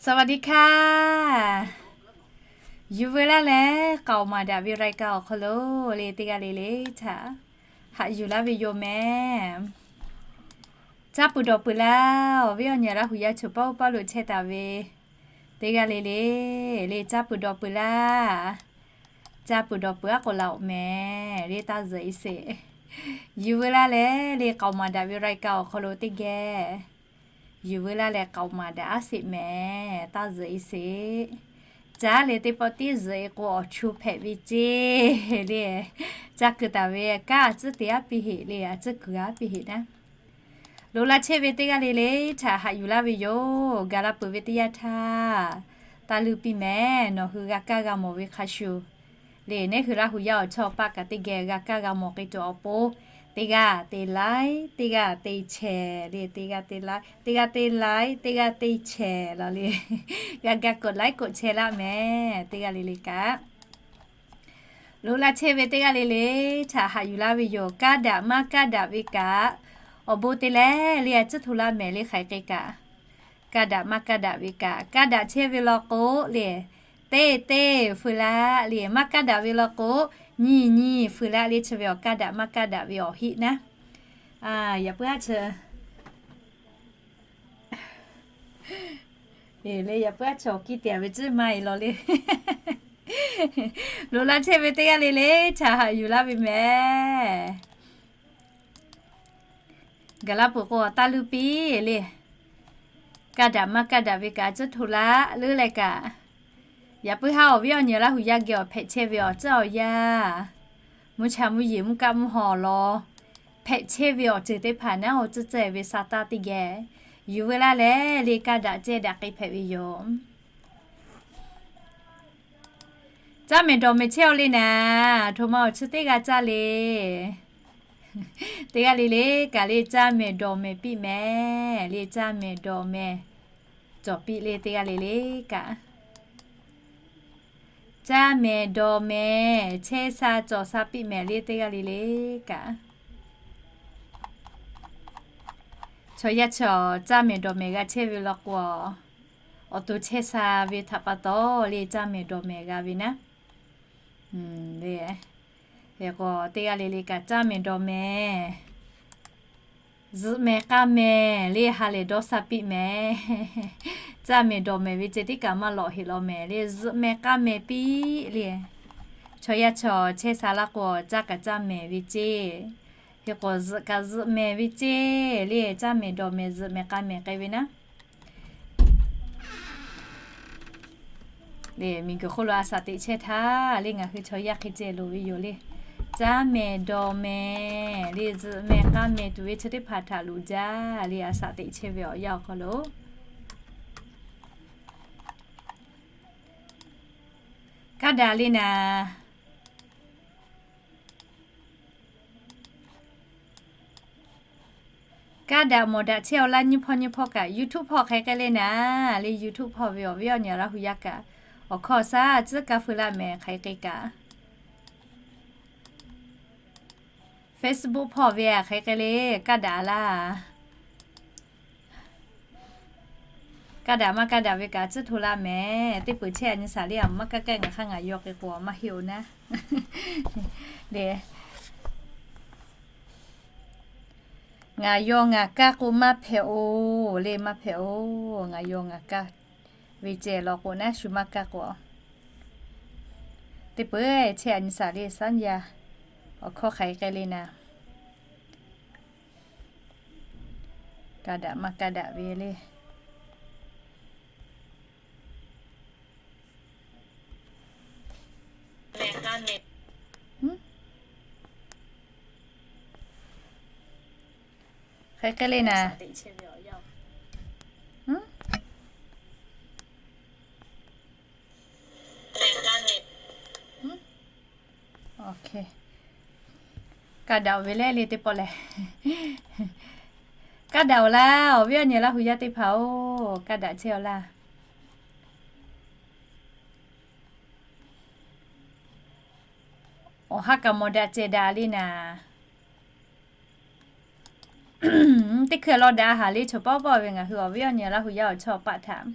สวัสดีค่ะ Yuˬ veu laˇ leh k'aoˍ maˍ daꞈ ve รายการ awˬ hk'aw lo le teˇ g'aˇ le le htaꞈ haꞈ yuˬ laˇ ve yoˬ mehˍ. Caˇ peuˬ dawˬ peuˬ laˇ, awˬ viˉ awˬ nyi Laˇ hu yaˇ choˬ paˇ oˇ paˇ lo chehˇ taˍ ve teˇ g'aˇ le le, le caˇ peuˬ dawˬ peuˬ laˇ. Caˇ peuˬ dawˬ peuˬ aˉ k'oˍ laˬ-oꞈ mehˍ le, taˇ zuhꞈ-e sheˍ. Yuˬ veu laˇ leh le k'aoˍ maˍ daꞈ ve รายการ awˬ hk'aw lo teˇ geh yuˬ veu laˇ leh k'aoˍ maˍ daꞈ aˉ sheˍ mehˍ, taˇ zuhꞈ-e sheˍ. Caˇ le teˇ pawˆ tiˉ zuhꞈ-e k'o awˬ chu hpehꞈ ve ceˇ le. Caˇ kuiˬ taˍ ve kanˉ a tcuhˉ te aˉ piˇ heꞈ le, a tcuhˉ kuiˬ aˉ piˇ heꞈ naˉ. Loꞈ la chehˇ ve teˇ g'aˇ le le htaꞈ haꞈ yuˬ laˇ ve yoˬ. Gaˬ la peuˬ ve teˇ yanˇ htaˇ, taˇ leuˇ piˇ mehˍ. Nawˬ hui g'a kaˇ g'a mawˬ ve hk'a shuˍ le, neˉ hui Laˇ hu yaˇ awˬ chawˇ paˆ kaꞈ teˇ geh g'a kaˇ g'a mawˬ k'ai tuˬ awˬ pon, teˇ g'aˇ te ไลค์, teˇ g'aˇ te แชร์ le, teˇ g'aˇ te ไลค์, teˇ g'aˇ te ไลค์, teˇ g'aˇ te แชร์ lawˬ le. G'a ga กดไลค์ กดแชร์ laˇ mehˍ teˇ g'aˇ le le kaꞈ. Loꞈ la chehˇ ve teˇ g'aˇ le le htaꞈ haꞈ yuˬ laˇ ve yoˬ. Kaˇ daꞈ maˇ kaˇ daꞈ ve kaꞈ, awˬ bon te leh le a tcuhˉ hto laˇ mehˍ le hk'aˬ hk'e kaꞈ. Kaˇ daꞈ maˇ kaˇ daꞈ ve kaꞈ, kaˇ daꞈ chehˇ ve law k'o le, teˇ teˇ feu laˇ le, maˇ kaˇ daꞈ ve law k'o, nyiˇ nyiˇ feu laˇ le. Chi ve awˬ kaˇ daꞈ maˇ kaˇ daꞈ ve awˬ heˆ naˉ. Yaꞈ puiˉ aˉ chi le, yaꞈ puiˉ aˉ chi awˬ kiˇ te ve tcuhˉ maˇ e lawˬ le. Loꞈ la chehˇ ve teˇ g'aˇ le le htaꞈ haꞈ yuˬ laˇ ve mehˍ. Gaˬ la peuˬ k'o taˇ leuˇ piˇ le. Kaˇ daꞈ maˇ kaˇ daꞈ ve kaꞈ tcuhˉ hto laˇ leuˉ leh kaꞈ, yaꞈ puiˉ haˉ awˬ viˉ awˬ nyi Laˇ hu yaˇ geh awˬ hpehꞈ chehˇ ve awˬ tcuhˉ awˬ yanˇ, mvuhˇ cha mvuhˇ yeˬ mvuhˇ kaˆ mvuhˇ haw law hpehꞈ chehˇ ve awˬ ceuˬ teˇ hpaˍ naˉ, awˬ tcuhˉ tcuhˉ ve sa taˇ teˇ geh yuˬ veu laˇ leh le, kaˇ daꞈ cehˇ daꞈ k'ai hpehꞈ ve yoˬ. Caˇ mehˍ dawˬ mehˍ chehˇ-aw le naˍ, hto ma awˬ chi teˇ g'aˇ caˇ le. Teˇ g'aˇ le le kaꞈ le caˇ mehˍ dawˬ mehˍ piˇ mehˍ le, caˇ mehˍ dawˬ mehˍ cawˬ piˇ le teˇ g'aˇ le le kaꞈ. Caˇ mehˍ dawˬ mehˍ chehˇ sha cawˬ sha piˇ mehˍ le teˇ g'aˇ le le kaꞈ. Chaw yaˇ chaw caˇ mehˍ dawˬ mehˍ g'a chehˇ ve law k'o, awˬ to chehˇ sha ve htaꞈ pa taw le caˇ mehˍ dawˬ mehˍ g'a ve naˉ. Hk'e k'o teˇ g'aˇ le le kaꞈ caˇ mehˍ dawˬ mehˍ, zuhꞈ mehˍ k'aˇ mehˍ le ha lehˬ dawˇ sha piˇ mehˍ. Caˇ mehˍ dawˬ mehˍ ve ceh tiˉ kaꞈ maˇ lawꞈ heꞈ law mehˍ le, zuhꞈ mehˍ k'aˇ mehˍ piˇ le. Chaw yaˇ chaw chehˇ sha laˇ k'o caˇ kaꞈ caˇ mehˍ ve ceˇ. Hk'e k'o zuhꞈ kaꞈ zuhꞈ mehˍ ve ceˇ le, caˇ mehˍ dawˬ mehˍ zuhꞈ mehˍ k'aˇ mehˍ k'ai ve naˉ. Le miˬguiˬ hk'oˆ lo a shaꞈ teꞈ chehˇ htaˇ le ngaˬ hui chaw yaˇ hk'e ceh loˍ ve yoˬ le. Caˇ mehˍ dawˬ mehˍ le zuhꞈ mehˍ k'aˇ mehˍ tuˬ ve chi teˇ hpaˍ htaꞈ loˍ jaˇ le, a shaꞈ teꞈ chehˇ ve awˬ yanˇ awˬ hk'aw lo kaˇ daꞈ le naˍ. Kaˇ daꞈ mawˬ daꞈ chehˇ-aw laˇ nyiˇ hpawˇ nyiˇ hpawˇ kaꞈ YouTube hpawˇ hk'aˬ hk'e le naˍ. Le YouTube hpawˇ ve awˬ viˉ awˬ nyi Laˇ hu yaˇ kaꞈ awˬ hkawˇ shaˉ tcuhˉ kaˇ feu laˇ mehˍ hk'aˬ hk'e kaꞈ. Facebook hpawˇ ve hk'aˬ hk'e le kaˇ daꞈ laˇ. Kaˇ daꞈ maˇ kaˇ daꞈ ve kaꞈ tcuhˉ hto laˇ mehˍ. Teˇ peuˬ chehˇ a nyi shaˍ le a maˇ kaˇ kaˇ ngaˬ hk'aˇ ngaˬ yaw k'ai k'o maˇ heˆ-oˬ naˉ. Le ngaˬ yaw ngaˬ kaˇ k'o maˇ hpehꞈ-oˬ le, maˇ hpehꞈ-oˬ. Ngaˬ yaw ngaˬ kaˇ ve ceh law k'o naˉ shu maˇ kaˇ k'o, teˇ peuˬ chehˇ a nyi shaˍ le shaˉ yaˇ awˬ hkawˇ hk'aˬ hk'e le naˍ. Kaˇ daꞈ maˇ kaˇ daꞈ ve le. Hk'aˬ hk'e le naˍ. Kaˇ daꞈ-oˬ ve lehˬ le teˇ pawˆ lehˬ. Kaˇ daꞈ-oˬ laˇ awˬ viˉ awˬ nyi Laˇ hu yaˇ teˇ hpaˍ-oˬ, kaˇ daꞈ chehˇ-aw laˇ. Awˬ ha kaꞈ mawˬ daꞈ cehˬ daꞈ le naˍ. Teˇ hkui law daꞈ haˍ le chaw paˆ paˆ ve ngaˬ hui awˬ viˉ awˬ nyi Laˇ hu yaˇ awˬ chawˇ paˆ htaꞈ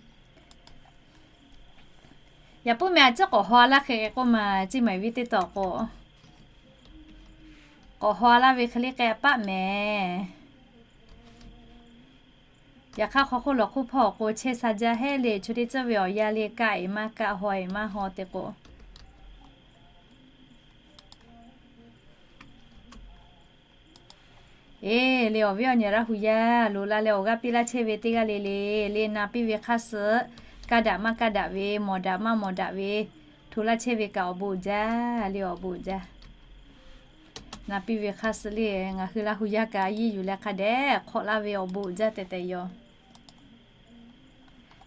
Yaꞈ puiˉ meh a ciˉ k'awꞈ haw laˇ hk'e k'oˆ ma, Ciˇ Maiˍ viˉ teˇ taw k'o, k'awꞈ haw laˇ ve hk'e le k'ai paˆ mehˍ. Yaꞈ hk'aˇ hk'aw hk'oˆ lawˬ hk'oˆ hpawˇ awˬ k'o chehˇ sha jaˇ hehˉ le, chaw teˇ ceuˬ ve awˬ yanˇ le kaˆ eˍ maˇ kaˆ, haw eˍ maˇ haw te k'o, eˬ le awˬ viˉ awˬ nyi Laˇ hu yaˇ loꞈ la leh awˬ g'aˇ piˇ laˇ chehˇ ve teˇ g'aˇ le le, le na piˇ ve hk'aˇ suh, kaˇ daꞈ maˇ kaˇ daꞈ ve, mawˬ daꞈ maˇ mawˬ daꞈ ve, hto laˇ chehˇ ve kaꞈ awˬ bon uiˍ jaˇ le, awˬ bon uiˍ jaˇ. Na piˇ ve hk'aˇ suh le, ngaˬ hui Laˇ hu yaˇ kaꞈ a yiˇ yuˬ leh hk'a dehꞈ hk'awꞈ laˇ ve awˬ bon uiˍ jaˇ tehꞈ tehꞈ yoˬ.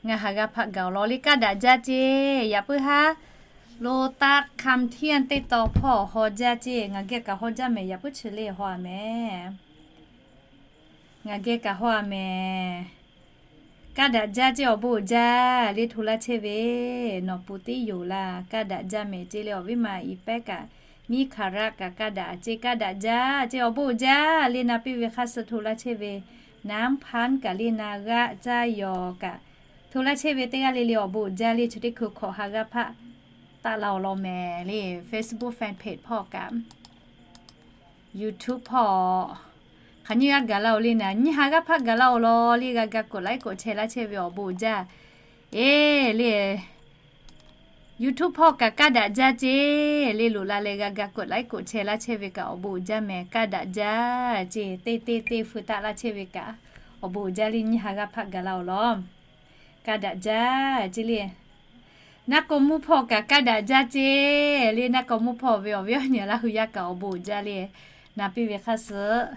Ngaˬ ha g'a hpaˆ gaˬ awˬ lawn le kaˇ daꞈ jaˇ ceˇ. Yaꞈ puiˉ haˉ lo taˆ hkaˇ htiˇ teˇ taw hpawˇ haw jaˇ ceˇ. Ngaˬ geh kaꞈ haw jaˇ mehˍ, yaꞈ puiˉ chi le haw a mehˍ. Ngaˬ geh kaꞈ haw a mehˍ. Kaˇ daꞈ jaˇ ceˇ, awˬ bon uiˍ jaˇ le hto laˇ chehˇ ve, nawˬ puˍ teˇ yoˬ laˇ, kaˇ daꞈ jaˇ mehˍ ceˇ le awˬ viˉ ma iˍ pehˉ kaꞈ, miˇ hkaˍ raˆ kaꞈ kaˇ daꞈ ceˇ, kaˇ daꞈ jaˇ ceˇ, awˬ bon uiˍ jaˇ le na piˇ ve hk'aˇ suh hto laˇ chehˇ ve, naˉ hpaˉ kaꞈ le na g'aˆ caˇ yawˬ kaꞈ, hto laˇ chehˇ ve teˇ g'aˇ le le awˬ bon uiˍ jaˇ le chi teˇ hkui hk'awꞈ ha g'aˇ hpaˆ taˆ la awˬ lawn mehˍ le, Facebook fan page hpawˇ kaꞈ YouTube hpawˇ hk'aˬ nyiˇ g'aˇ gaˬ la-oˬ le naˍ, nyiˇ ha g'aˇ hpaˆ gaˬ la awˬ lawn le g'a ga กดไลค์ กดแชร์ laˇ chehˇ ve awˬ bon uiˍ jaˇ. Eˬ le, YouTube hpawˇ kaꞈ kaˇ daꞈ jaˇ ceˇ le loꞈ la leh g'a ga กดไลค์ กดแชร์ laˇ chehˇ ve kaꞈ awˬ bon uiˍ jaˇ mehˍ, kaˇ daꞈ jaˇ ceˇ, teˇ teˇ teˇ hpu taˆ laˇ chehˇ ve kaꞈ awˬ bon uiˍ jaˇ le nyiˇ ha g'aˇ hpaˆ gaˬ la awˬ lawn. Kaˇ daꞈ jaˇ ceˇ le. Naˆ k'aw mvuhˇ hpawˇ kaꞈ kaˇ daꞈ jaˇ ceˇ le, naˆ k'aw mvuhˇ hpawˇ ve awˬ viˉ awˬ nyi Laˇ hu yaˇ kaꞈ awˬ bon uiˍ jaˇ le, na piˇ ve hk'aˇ suh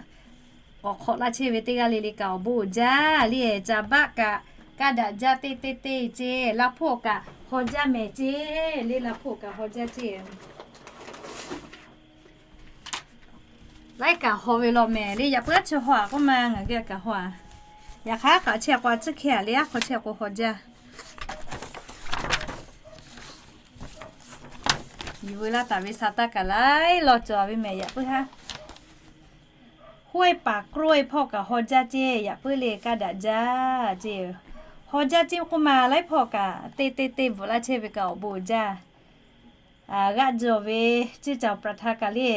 k'awꞈ hk'awꞈ laˇ chehˇ ve teˇ g'aˇ le le kaꞈ awˬ bon uiˍ jaˇ le, caˍ baˆ kaꞈ kaˇ daꞈ jaˇ teˇ teˇ teˇ ceˇ, Laˇ hpu kaꞈ haw jaˇ mehˍ ceˇ le, Laˇ hpu kaꞈ haw jaˇ ceˇ. Laiˉ kaꞈ haw ve law mehˍ le, yaꞈ puiˉ aˉ chi haw a k'oˆ ma ngaˬ geh kaꞈ haw a. Yaꞈ hk'aˇ kaꞈ chehˇ k'o a tcuhˉ hkeh a le, aˉ hk'aw chehˇ k'o haw jaˇ. Yuˬ veu laˇ taˍ ve sa taˇ kaꞈ laiˉ law cawˬ ve mehˍ yaꞈ puiˉ haˉ. Hoˆ e paˍ กล้วย hpawˇ kaꞈ haw jaˇ ceˇ, yaꞈ puiˉ le kaˇ daꞈ jaˇ ceˇ. Haw jaˇ ceˇ k'oˆ ma laiˉ hpawˇ kaꞈ teˇ teˇ teˇ bvuhꞈ laˇ chehˇ ve kaꞈ awˬ bon uiˍ jaˇ. G'aˆ jawˬ ve ceˇ caˬ ประธาน kaꞈ le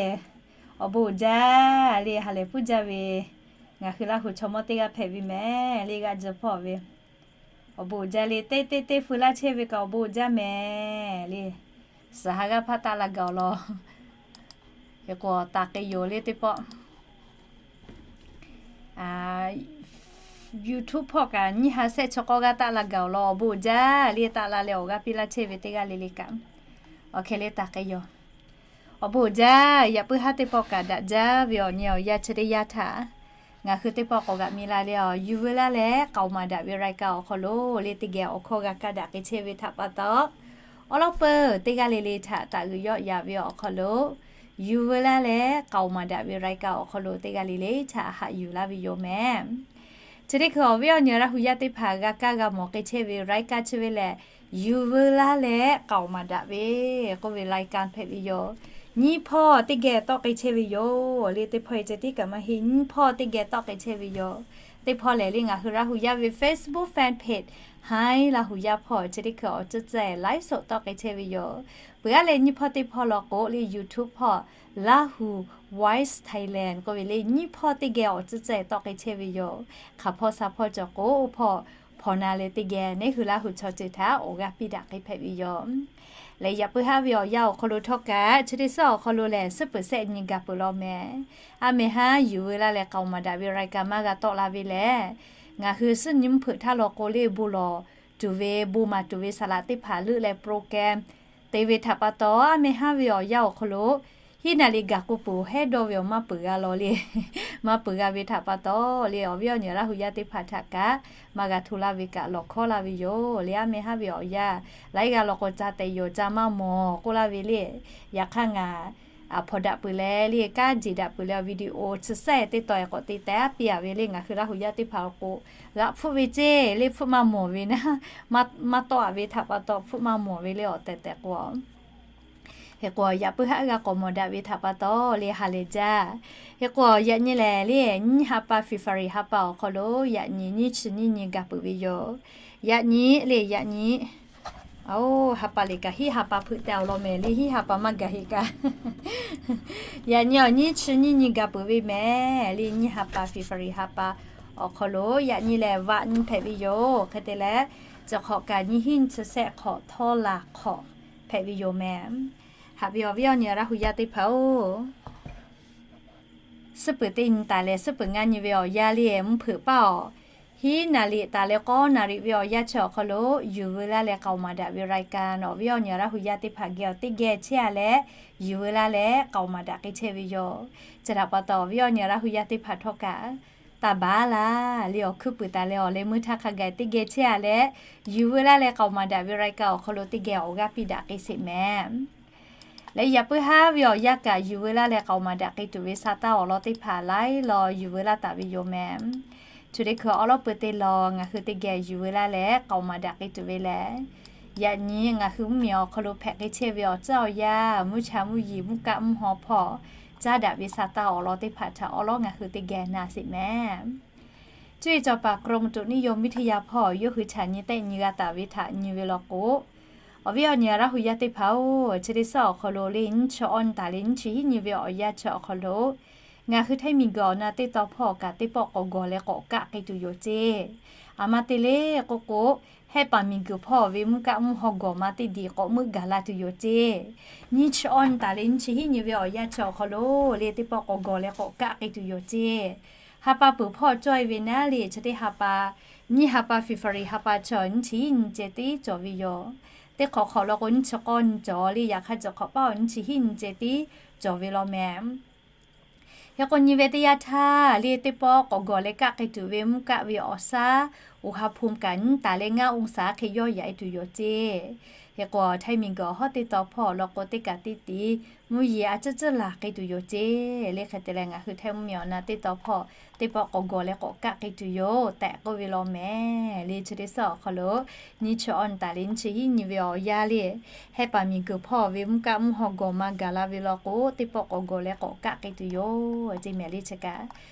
awˬ bon uiˍ jaˇ le, ha lehˬ puiˉ jaˇ ve, ngaˬ hui Laˇ hu chaw mawˇ teˇ g'aˇ hpehꞈ ve mehˍ le, g'aˆ jawˬ hpawˇ ve awˬ bon uiˍ jaˇ le, teˇ teˇ teˇ hpu laˇ chehˇ ve kaꞈ awˬ bon uiˍ jaˇ mehˍ le. Suhˍ ha g'aˇ hpaˆ taˆ la gaˬ awˬ lawn. Hk'e k'o taˍ k'ai yoˬ le teˇ pawˆ. YouTube hpawˇ kaꞈ nyiˇ ha shehˆ chi k'awˇ g'aˇ taˆ la gaˬ awˬ lawn awˬ bon uiˍ jaˇ le, taˆ la leh awˬ g'aˇ piˇ laˇ chehˇ ve teˇ g'aˇ le le kaꞈ, awˬ hk'e le taˍ k'ai yoˬ. Awˬ bon uiˍ jaˇ, yaꞈ puiˉ haˉ teˇ pawˆ kaꞈ daꞈ jaˇ ve awˬ nyi awˬ yanˇ chi teˇ yanˇ htaꞈ ngaˬ hui teˇ pawˆ k'awꞈ g'aꞈ mi la le, awˬ yuˬ veu laˇ leh k'aoˍ maˍ daꞈ ve รายการ awˬ hk'aw lo le teˇ geh awˬ hkawˇ g'a kaˇ daꞈ k'ai chehˇ ve htaꞈ pa taw, awˉ lawˉ peuˬ teˇ g'aˇ le le htaꞈ taꞈ g'uiˬ yawˆ yaꞈ ve awˬ hk'aw lo yuˬ veu laˇ leh k'aoˍ maˍ daꞈ ve รายการ awˬ hk'aw lo teˇ g'aˇ le le htaꞈ haꞈ yuˬ laˇ ve yoˬ mehˍ. Chi teˇ hkui awˬ viˉ awˬ nyi Laˇ hu yaˇ teˇ hpaˍ g'a kaˇ g'a mawˬ k'ai chehˇ ve รายการ chi ve lehˬ, yuˬ veu laˇ leh k'aoˍ maˍ daꞈ ve k'oˆ ve รายการ hpehꞈ ve yoˬ. Nyiˇ hpawˇ teˇ geh tawˆ k'ai chehˇ ve yoˬ le, teˇ hpawˇ e ceh tiˉ kaꞈ maˇ heˆ, nyiˇ hpawˇ teˇ geh tawˆ k'ai chehˇ ve yoˬ. Teˇ hpawˇ lehˬ le ngaˬ hui Laˇ hu yaˇ ve Facebook fan page Hi Laˇ hu yaˇ hpawˇ chi teˇ hkui awˬ ceuˬ ceh ไลฟ์สด tawˆ k'ai chehˇ ve yoˬ. Peuˬ aˉ leh nyiˇ hpawˇ teˇ hpawˇ law k'o le YouTube hpawˇ Laˇ hu Voice Thailand k'oˆ ve le nyiˇ hpawˇ teˇ geh awˬ ceuˬ ceh tawˆ k'ai chehˇ ve yoˬ. Hk'aˬ hpawˇ sha hpawˇ cawˬ k'o hpawˇ hpawˇ na leh teˇ geh neˉ hui Laˇ hu chaw ceuˬ htaꞈ awˬ g'aˇ piˇ daꞈ k'ai hpehꞈ ve yoˬ. Leh yaꞈ puiˉ haˉ ve awˬ yanˇ awˬ hk'aw lo htawˇ kaꞈ chi teˇ suhˉ awˬ hk'aw lo lehˬ suhˉ peuˬ sehˆ nyi gaˬ peuˬ law mehˍ. A mehˍ haˉ yuˬ veu laˇ leh k'aoˍ maˍ daꞈ ve รายการ maˇ g'a tawˆ la ve lehˬ, ngaˬ hui suhˉ nyi mvuhˇ hpeuꞈ htaˇ law k'o le bon lawˬ tuˬ ve bon maˍ tuˬ ve saˍ laꞈ teˇ hpaˍ leuˆ leh โปรแกรม te ve htaꞈ pa taw, a mehˍ haˉ ve awˬ yanˇ awˬ hk'aw lo hiˉ naˍ liꞈ gaˬ k'o peuˬ hehˉ dawˇ ve awˬ maˇ peuˬ g'a law le. Maˇ peuˬ g'a ve htaꞈ pa taw le awˬ viˉ awˬ nyi Laˇ hu yaˇ teˇ hpaˍ htaꞈ kaꞈ maˇ g'a hto laˇ ve kaꞈ lawˬ hkawˉ laˇ ve yoˬ le. A mehˍ haˉ ve awˬ yanˇ laiˉ g'aˇ law k'o ca tehꞈ yoˬ ca maˇ mawˬ k'oˆ laˇ ve le. Yaꞈ hk'aˇ ngaˬ hpawnˬ daꞈ peuˬ leh le kanˉ jeˬ daꞈ peuˬ leh awˬ video chi sehˆ teˇ taw e k'awꞈ te tehꞈ piˇ a ve le ngaˬ hui Laˇ hu yaˇ teˇ hpaˍ awˬ k'o g'aꞈ hpfuhˆ ve ceˇ le hpfuhˆ maˇ mawˬ ve naˉ, maˇ tawˆ a ve htaꞈ pa taw hpfuhˆ maˇ mawˬ ve le awˬ tehˬ tehˬ k'o Hk'e k'o yaꞈ puiˉ haˉ g'a k'awꞈ mawˬ daꞈ ve htaꞈ pa taw le ha lehˬ jaˇ. Hk'e k'o yaꞈ nyi lehˬ le nyiˇ ha pa February ha pa awˬ hk'aw lo yaꞈ nyi nyiˇ chi nyiˇ nyi gaˬ peuˬ ve yoˬ. Yaꞈ nyi le yaꞈ nyi Oˇ, ha pa liꞈ kaꞈ hiˉ ha pa hpeuꞈ teh awˬ lawn mehˍ le, hiˉ ha pa maˇ gaˬ heˆ kaꞈ. Yaꞈ nyi awˬ nyiˇ chi nyiˇ nyi gaˬ peuˬ ve mehˍ le, nyiˇ ha pa February ha pa awˬ hk'aw lo yaꞈ nyi lehˬ vaꞈ nyi hpehꞈ ve yoˬ. Hk'e te leh, chi hk'awꞈ kaꞈ nyiˇ hinˉ nyiˇ chi sehˆ hk'awꞈ htawˇ laˬ hk'awꞈ hpehꞈ ve yoˬ mehˍ. Haꞈ ve awˬ viˉ awˬ nyi Laˇ hu yaˇ teˇ hpaˍ-oˬ, suhˉ peuˬ teˇ nyi taˍ leh suhˉ peuˬ ngaˇ nyi ve awˬ yanˇ le mvuhˇ hpeuꞈ paˇ awˬ hiˉ naˍ riˍ taˍ leh k'awˇ naˍ riˍ ve awˬ yanˇ chi awˬ hk'aw lo yuˬ veu laˇ leh k'aoˍ maˍ daꞈ ve รายการ awˬ viˉ awˬ nyi Laˇ hu yaˇ teˇ hpaˍ geh awˬ teˇ geh chehˇ-a leh yuˬ veu laˇ leh k'aoˍ maˍ daꞈ k'ai chehˇ ve yoˬ. Chi htaꞈ pa taw awˬ viˉ awˬ nyi Laˇ hu yaˇ teˇ hpaˍ htawˇ kaꞈ taˇ baˬ laˇ le, awˬ hkuiˉ puiˍ taˍ leh awˬ leh meuˇ htaˇ hk'a gaˬ teˇ geh chehˇ-a leh yuˬ veu laˇ leh k'aoˍ maˍ daꞈ ve รายการ awˬ hk'aw lo teˇ geh awˬ g'aˇ piˇ daꞈ k'ai sheˍ mehˍ. Leh yaꞈ puiˉ haˉ ve awˬ yanˇ kaꞈ yuˬ veu laˇ leh k'aoˍ maˍ daꞈ k'ai tuˬ ve sa taˇ awˬ lawn teˇ hpaˍ laiˉ law yuˬ veu laˇ taˍ ve yoˬ mehˍ. Chi teˇ hkui awˉ lawˉ peu teˇ lawn ngaˬ hui teˇ geh yuˬ veu laˇ leh k'aoˍ maˍ daꞈ k'ai tuˬ ve lehˬ, yaꞈ nyi ngaˬ hui mvuhˇmiˬ awˬ hk'aw lo hpehꞈ k'ai chehˇ ve awˬ tcuhˉ awˬ yanˇ, mvuhˇ cha mvuhˇ yeˬ mvuhˇ kaˆ mvuhˇ haw hpawˇ caˉ daꞈ ve sa taˇ awˬ lawn teˇ hpaˍ htaꞈ awˉ lawˉ ngaˬ hui teˇ geh na sheˍ mehˍ. Cuˇ yiˍ cawˬ paˍ กรมอุตุนิยมวิทยา hpawˇ yawˇ hui chaꞈ nyi tehˆ nyi g'a taˍ ve htaꞈ nyi ve law k'o, awˬ viˉ awˬ nyi Laˇ hu yaˇ teˇ hpaˍ-oˬ, chi teˇ suhˉ awˬ hk'aw lo le nyiˇ chi awˇ nyi taˍ leh nyiˇ chi hiˉ nyi ve awˬ yanˇ chi awˬ hk'aw lo ngaˬ hui Htaiˇ miˬguiˬ awˬ na teˇ tawn hpawˇ kaꞈ teˇ pawˆ k'awꞈ gawˬ leh k'awꞈ kaˆ k'ai tuˬ yoˬ ceˇ. A ma te le k'oˆ k'o, Hehˆ paˍ miˬguiˬ hpawˇ ve mvuhˇ kaˆ mvuhˇ haw gawˬ ma teˇ diˬ k'awꞈ meuˆ gaˬ la tuˬ yoˬ ceˇ. Nyiˇ chi awˇ nyi taˍ leh nyiˇ chi hiˉ nyi ve awˬ yanˇ chi awˬ hk'aw lo le teˇ pawˆ k'awꞈ gawˬ leh k'awꞈ kaˆ k'ai tuˬ yoˬ ceˇ. Ha pa peuˬ hpawˇ cawˇ-e ve naˉ le chi teˇ ha pa, nyiˇ ha pa February ha pa chi nyiˇ chi hiˉ nyi ceh tiˉ cawˬ ve yoˬ. Teˇ hk'awꞈ hk'awꞈ law k'o nyiˇ chi k'awˇ nyi cawˬ le, yaꞈ hk'aˇ chi hk'awꞈ paˇ awˬ nyiˇ chi hiˉ nyi ceh tiˉ cawˬ ve law mehˍ. Hk'e k'o nyi ve teˇ yanˇ htaˇ le teˇ pawˆ k'awꞈ gawˬ leh kaˆ k'ai tuˬ ve mvuhˇ kaˆ ve awˬ shaˉ อุณหภูมิ kaꞈ nyiˇ taˍ leh ngaˇ องศา hk'e yawˇ yaꞈ-e tuˬ yoˬ ceˇ. Hk'e k'o Htaiˇ miˬguiˬ awˬ hawˉ teˇ tawn hpawˇ law k'o teˇ kaꞈ teˇ tiˉ mvuhˇ yeˬ a ciˉ ciˉ laˬ k'ai tuˬ yoˬ ceˇ. Le hk'e te leh ngaˬ hui Htaiˇ mvuhˇmiˬ awˬ na teˇ tawn hpawˇ teˇ pawˆ k'awꞈ gawˬ leh k'awꞈ kaˆ k'ai tuˬ yoˬ tehꞈ k'oˆ ve law mehˍ. Le chi teˇ suhˉ awˬ hk'aw lo nyiˇ chi awˇ nyi taˍ leh nyiˇ chi hiˉ nyi ve awˬ yanˇ le Hehˆ paˍ miˬguiˬ hpawˇ ve mvuhˇ kaˆ mvuhˇ haw gawˬ ma gaˬ la ve law k'o teˇ pawˆ k'awꞈ gawˬ leh k'awꞈ kaˆ k'ai tuˬ yoˬ ceˇ mehˍ le chi kaꞈ.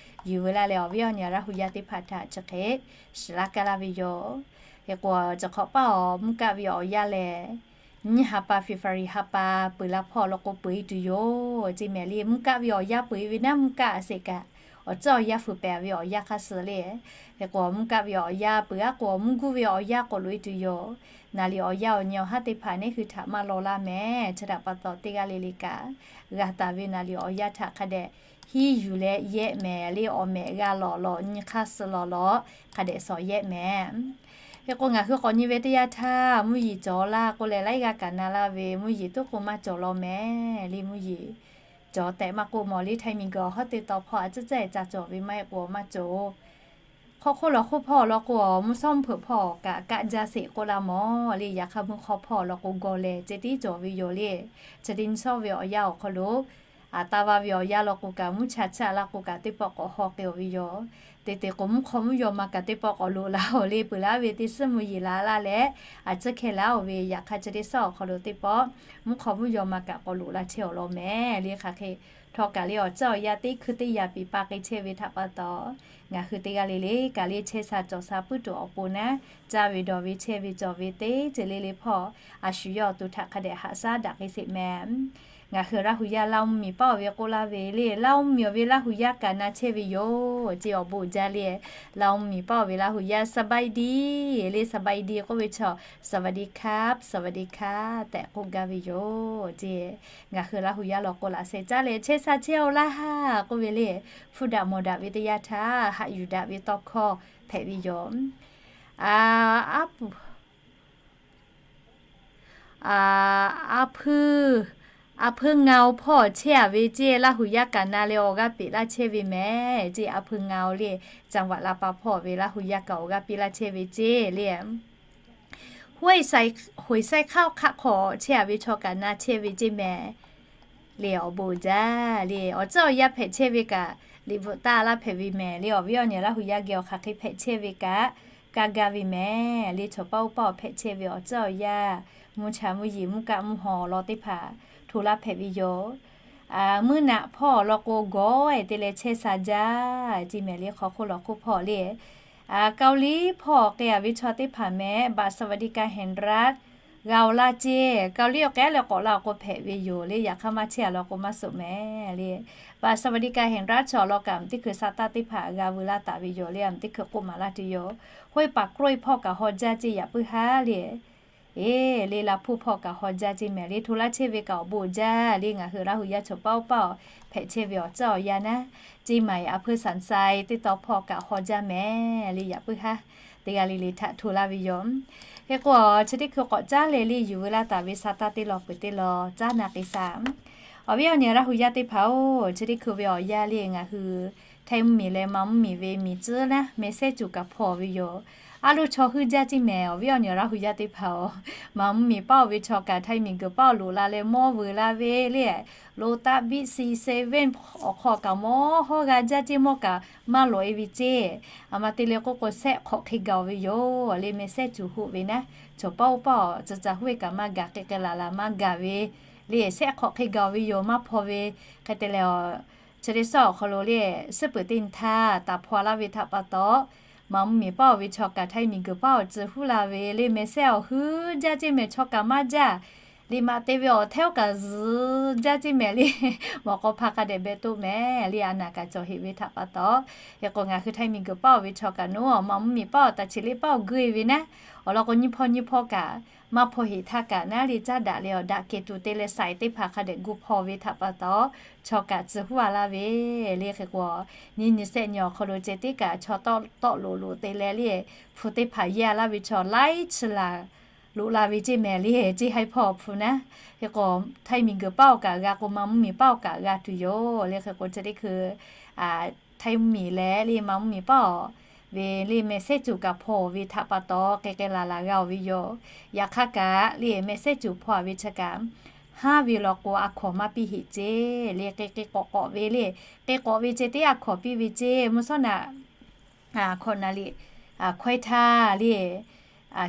Yuˬ veu laˇ leh awˬ viˉ awˬ nyi Laˇ hu yaˇ teˇ hpaˍ htaꞈ chi hk'e shiˍ laˇ kaˇ laˇ ve yoˬ. Hk'e k'o chi hk'awꞈ paˇ awˬ mvuhˇ kaˆ ve awˬ yanˇ lehˬ, nyiˇ ha pa February ha pa peuˬ la hpawˇ law k'o peuˬ-e tuˬ yoˬ ceˇ mehˍ le. Mvuhˇ kaˆ ve awˬ yanˇ peuˬ-e ve naˉ mvuhˇ kaˆ a sheˍ kaꞈ, awˬ tcuhˉ awˬ yanˇ fuiˍ pehˍ ve awˬ yanˇ hk'aˇ suh le. Hk'e k'o mvuhˇ kaˆ ve awˬ yanˇ peuˬ-a k'o mvuhˇ guˇ ve awˬ yanˇ k'awꞈ loꞈ-e tuˬ yoˬ. Naˍ liˍ awˬ yanˇ awˬ nyi awˬ haˉ teˇ hpaˍ neˇ hui htaꞈ maˇ law laˇ mehˍ. Chi htaꞈ pa taw teˇ g'aˇ le le kaꞈ g'a taˍ ve naˍ liˍ awˬ yanˇ htaꞈ hk'a dehꞈ hiˉ yuˬ leh yehˆ mehˍ le. Awˬ mehꞈ g'a lawˬ lawˬ nyi hk'aˇ suh lawˬ lawˬ hk'a dehꞈ shawˍ yehˆ mehˍ. Hk'e k'o ngaˬ hui k'awꞈ nyi ve teˇ yanˇ htaˇ mvuhˇ yeˬ cawˬ laˇ k'oˆ leh laiˉ g'aˇ kaꞈ na laˇ ve, mvuhˇ yeˬ tuˉ k'o maˇ cawˬ law mehˍ le. Mvuhˇ yeˬ cawˬ tehꞈ maˇ k'oˆ mawˬ le. Htaiˇ miˬguiˬ awˬ hawˉ teˇ tawn hpawˇ a ciˉ ciˉ ca cawˬ ve maˇ heˆ k'o maˇ cawˬ. Hk'awˇ hk'oˆ lawˬ hk'oˆ hpawˇ law k'o mvuhˇ shawˉ mvuhˇ hpeuꞈ hpawˇ kaꞈ kaˆ jaˇ sheˍ k'oˆ laˇ mawˬ le. Yaꞈ hk'aˇ mvuhˇ hk'awˇ hpawˇ law k'o gawˬ lehˬ ceh tiˉ cawˬ ve yoˬ le. Chi teˇ nyi shawˉ ve awˬ yanˇ awˬ hk'aw lo a taˇ vaˇ ve awˬ yanˇ law k'o kaꞈ mvuhˇ cha chaˆ laˇ k'o kaꞈ teˇ pawˆ k'awꞈ haw k'ai-oˬ ve yoˬ. Te te k'o mvuhˇ hk'awˇ mvuhˇ yaw ma kaꞈ teˇ pawˆ k'awꞈ loꞈ la-oˬ le. Peuˬ laˇ ve teˇ suhˉ mvuhˇ yeˬ laˬ laˇ leh a ciˉ hkeh laˇ-oˬ ve. Yaꞈ hk'aˇ chi teˇ suhˉ awˬ hk'aw lo teˇ pawˆ mvuhˇ hk'awˇ mvuhˇ yaw ma kaꞈ k'awꞈ loꞈ la chehˇ-oˬ law mehˍ le. Hk'aˬ hk'e htawˇ kaꞈ le awˬ tcuhˉ awˬ yanˇ teˇ hkui teˇ yaꞈ piˍ pa k'ai chehˇ ve htaꞈ pa taw, ngaˬ hui teˇ g'aˇ le le kaꞈ le chehˇ sha cawˬ sha puiˉ tuˬ awˬ pon naˉ, caˇ ve dawˬ ve chehˇ ve cawˬ ve teˇ ceuˬ le le hpawˇ a shu yawˇ awˬ to htaꞈ hk'a dehꞈ haꞈ shaˉ daꞈ k'ai sheˍ mehˍ. Ngaˬ hui Laˇ hu yaˇ Laˇ mvuhˇ miˬ paˇ-oˬ ve k'oˆ laˇ ve le. Laˇ mvuhˇ miˬ awˬ ve Laˇ hu yaˇ kaꞈ na chehˇ ve yoˬ ceˇ awˬ bon jaˇ le. Laˇ mvuhˇ miˬ paˇ-oˬ ve Laˇ hu yaˇ สบายดี le. สบายดี k'oˆ ve chaw สวัสดีครับ สวัสดีค่ะ tehꞈ k'oˆ gaˇ ve yoˬ ceˇ. Ngaˬ hui Laˇ hu yaˇ law k'o laꞈ sheh caˉ leh chehˇ sha chehˇ-oˬ laˇ ha k'oˆ ve le. Hpfuhˇ daꞈ mawˬ daꞈ ve teˇ yanˇ htaˇ haꞈ yuˬ daꞈ ve tawˇ hkawˇ hpehꞈ ve yoˬ. A, a, a hpuiˇ, a hpuiˇ ngaoˬ hpawˇ chehˇ-a ve ceˇ Laˇ hu yaˇ kaꞈ na leh awˬ g'aˇ peꞈ laˇ chehˇ ve mehˍ ceˇ. A hpuiˇ ngaoˬ le, จังหวัดลำปาง hpawˇ ve Laˇ hu yaˇ kaꞈ awˬ g'aˇ peꞈ laˇ chehˇ ve ceˇ le. Huiˉ saiˉ, Huiˉ saiˉ hk'aˆ hk'aˆ hk'aw chehˇ-a ve chaw kaꞈ na chehˇ ve ceˇ mehˍ le. Awˬ bon jaˇ le. Awˬ tcuhˉ awˬ yanˇ hpehꞈ chehˇ ve kaꞈ liꞈ bvuhꞈ taˇ laˇ hpehꞈ ve mehˍ le. Awˬ viˉ awˬ nyi Laˇ hu yaˇ geh awˬ hk'aˬ hk'e hpehꞈ chehˇ ve kaꞈ kaˇ gaˇ ve mehˍ le. Chaw paˇ oˇ paˇ awˬ hpehꞈ chehˇ ve awˬ tcuhˉ awˬ yanˇ, mvuhˇ cha mvuhˇ yeˬ mvuhˇ kaˆ mvuhˇ haw awˬ lawn teˇ hpaˍ hto laˇ hpehꞈ ve yoˬ. Mvuhˇ naꞈ hpawˇ law k'o gawˬ-e te leh chehˇ sha jaˇ ceˇ mehˍ le. Hk'aw hk'oˆ lawˬ hk'oˆ hpawˇ le, Kaoˇliˇ hpawˇ k'ai-a ve chaw teˇ hpaˍ mehˍ บัตรสวัสดิการแห่งรัฐ g'a-oˬ laˇ ceˇ. Kaoˍliˇ awˬ k'ehˉ leh k'awꞈ la awˬ k'o hpehꞈ ve yoˬ le. Yaꞈ hk'aˇ maˇ chehˇ a law k'o maˇ suhˍ mehˍ le. บัตรสวัสดิการแห่งรัฐ chaw law kaꞈ teˇ hkui sa taˇ teˇ hpaˍ g'a veu laˇ taˍ ve yoˬ le. Teˇ hkui k'oˆ maˍ laˇ tuˬ yoˬ. ห้วยปากกล้วย hpawˇ kaꞈ haw jaˇ ceˇ yaꞈ puiˉ haˉ le. Eˬ le, Laˇ hpuˇ hpawˇ kaꞈ haw jaˇ ceˇ mehˍ le. Hto laˇ chehˇ ve kaꞈ awˬ bon jaˇ le. Ngaˬ hui Laˇ huˍ yaˇ chaw paˇ oˇ paˇ awˬ hpehꞈ chehˇ ve awˬ tcuhˉ awˬ yanˇ naˉ, ceˇ maˬ aˬ hpuˇ Saˍsaˍ teˇ taw hpawˇ kaꞈ haw jaˇ mehˍ le. Yaꞈ puiˉ haˉ teˇ g'aˇ le le htaꞈ hto laˇ ve yoˬ. Hk'e k'o, chi teˇ hkui k'awꞈ caˉ leh le yuˬ veu laˇ taˍ ve sa taˇ teˇ law peuˬ teˇ law caˉ na k'e sa. Awˬ viˉ awˬ nyi Laˇ huˍ yaˇ teˇ hpaˍ-oˬ, chi teˇ hkui ve awˬ yanˇ le ngaˬ hui Htaiˇ mvuhˇmiˬ leh Manˇ mvuhˇmiˬ ve miˬ tcuhˉ naˉ mehˍ sehˉ cuˬ kaꞈ hpaw ve yoˬ. A loˇ chaw huiˉ jaˇ ceˇ mehˍ. Awˬ viˉ awˬ nyi Laˇ huˍ yaˇ teˇ hpaˍ-oˬ, Manˇ mvuhˇmiˬ paˇ oˬ ve chaw kaꞈ Htaiˇ miˬ guiˬ paˇ oˬ loꞈ la leh mawˇ veu laˇ ve le. Lotus, Big C, Seven awˬ hk'aw kaꞈ mawˇ hawˇ g'a jaˇ ceˇ, mawˇ kaꞈ maˇ loꞈ e ve ceˇ. A ma te leh k'oˆ k'o, sehˆ hk'awꞈ hk'e gaˬ ve yoˬ le. Mehˍ sehˉ cuˬ hoꞈ ve naˉ, chaw paˇ oˇ paˇ awˬ tcuh ca huˇ ve kaꞈ maˇ gaˬ, k'e k'e laˬ laˬ maˇ gaˬ ve le. Sehˆ hk'awꞈ hk'e gaˬ ve yoˬ, maˇ hpaw ve. Hk'e te leh, chi teˇ suhˉ awˬ hk'aw lo le, suhˉ peuˬ teˇ nyi htaˇ taˍ hpaw laˇ ve htaꞈ pa taw, Manˇ mvuhˇmiˬ paˇ oˬ ve chaw kaꞈ Htaiˇ miˬ guiˬ paˇ awˬ tcuh huˉ la ve le. Mehˍ sehˉ awˬ huiˉ jaˇ ceˇ mehˍ, chaw kaꞈ maˇ jaˇ. Liꞈ maꞈ te ve awˬ hteˇ oˇ kaꞈ zuhˬ jaˇ ceˇ mehˍ le. Mawꞈ k'aw hpa hk'a dehꞈ beh toˆ mehˍ le. A naˍ kaꞈ cawˬ heꞈ ve htaꞈ pa taw, hk'e k'o ngaˬ hui Htaiˇ miˬ guiˬ paˇ oˬ ve chaw kaꞈ naˉ, Manˇ mvuhˇmiˬ paˇ oˬ taˍ chi liˇ paˇ oˬ geuˆ e ve naˉ, awˬ lawn k'o nyiˇ hpawˇ nyiˇ hpawˇ kaꞈ maˇ hpaw heꞈ htaˇ kaꞈ naˉ le, caˉ daꞈ leh awˬ daꞈ kehˬ tuˬ te leh saiˍ teˇ hpaˍ hk'a dehꞈ gu hpaw ve htaꞈ pa taw, chaw kaꞈ tcuh huˉ a laˇ ve le. Hk'e k'o, nyiˇ nyi sehˆ nyi awˬ hk'aw lo ceh tiˉ kaꞈ chaw tawˆ tawˆ loꞈ loꞈ te leh le, hpu teˇ hpaˍ yehˇ a laˇ ve chaw laiˉ chi laˬ loꞈ la ve ceˇ mehˍ le. Ceˇ haiˉ hpawˇ hpu naˉ, hk'e k'o Htaiˇ miˬ guiˬ paˇ oˬ kaꞈ g'a k'o, Manˇ mvuhˇmiˬ paˇ oˬ kaꞈ g'a tuˬ yoˬ le. Hk'e k'o chi teˇ hkui Htaiˇ mvuhˇmiˬ leh le Manˇ mvuhˇmiˬ paˇ oˬ ve le mehˍ sehˉ cuˬ kaꞈ hpaw oˬ ve htaꞈ pa taw, k'e k'e laˬ laˬ g'a oˬ ve yoˬ. Yaꞈ hk'aˇ kaꞈ le mehˍ sehˉ cuˬ hpaw a ve chi kaꞈ, haˉ ve law k'o a hkawnˍ maˇ piˇ heꞈ ceˇ le. K'e k'e k'awꞈ k'awꞈ ve le, k'e k'awꞈ ve ceh tiˉ a hkawnˍ piˇ ve ceˇ. Mvuhˇ shawˉ naꞈ hkawꞈ naˍ riˍ hkawehˇ htaˇ le,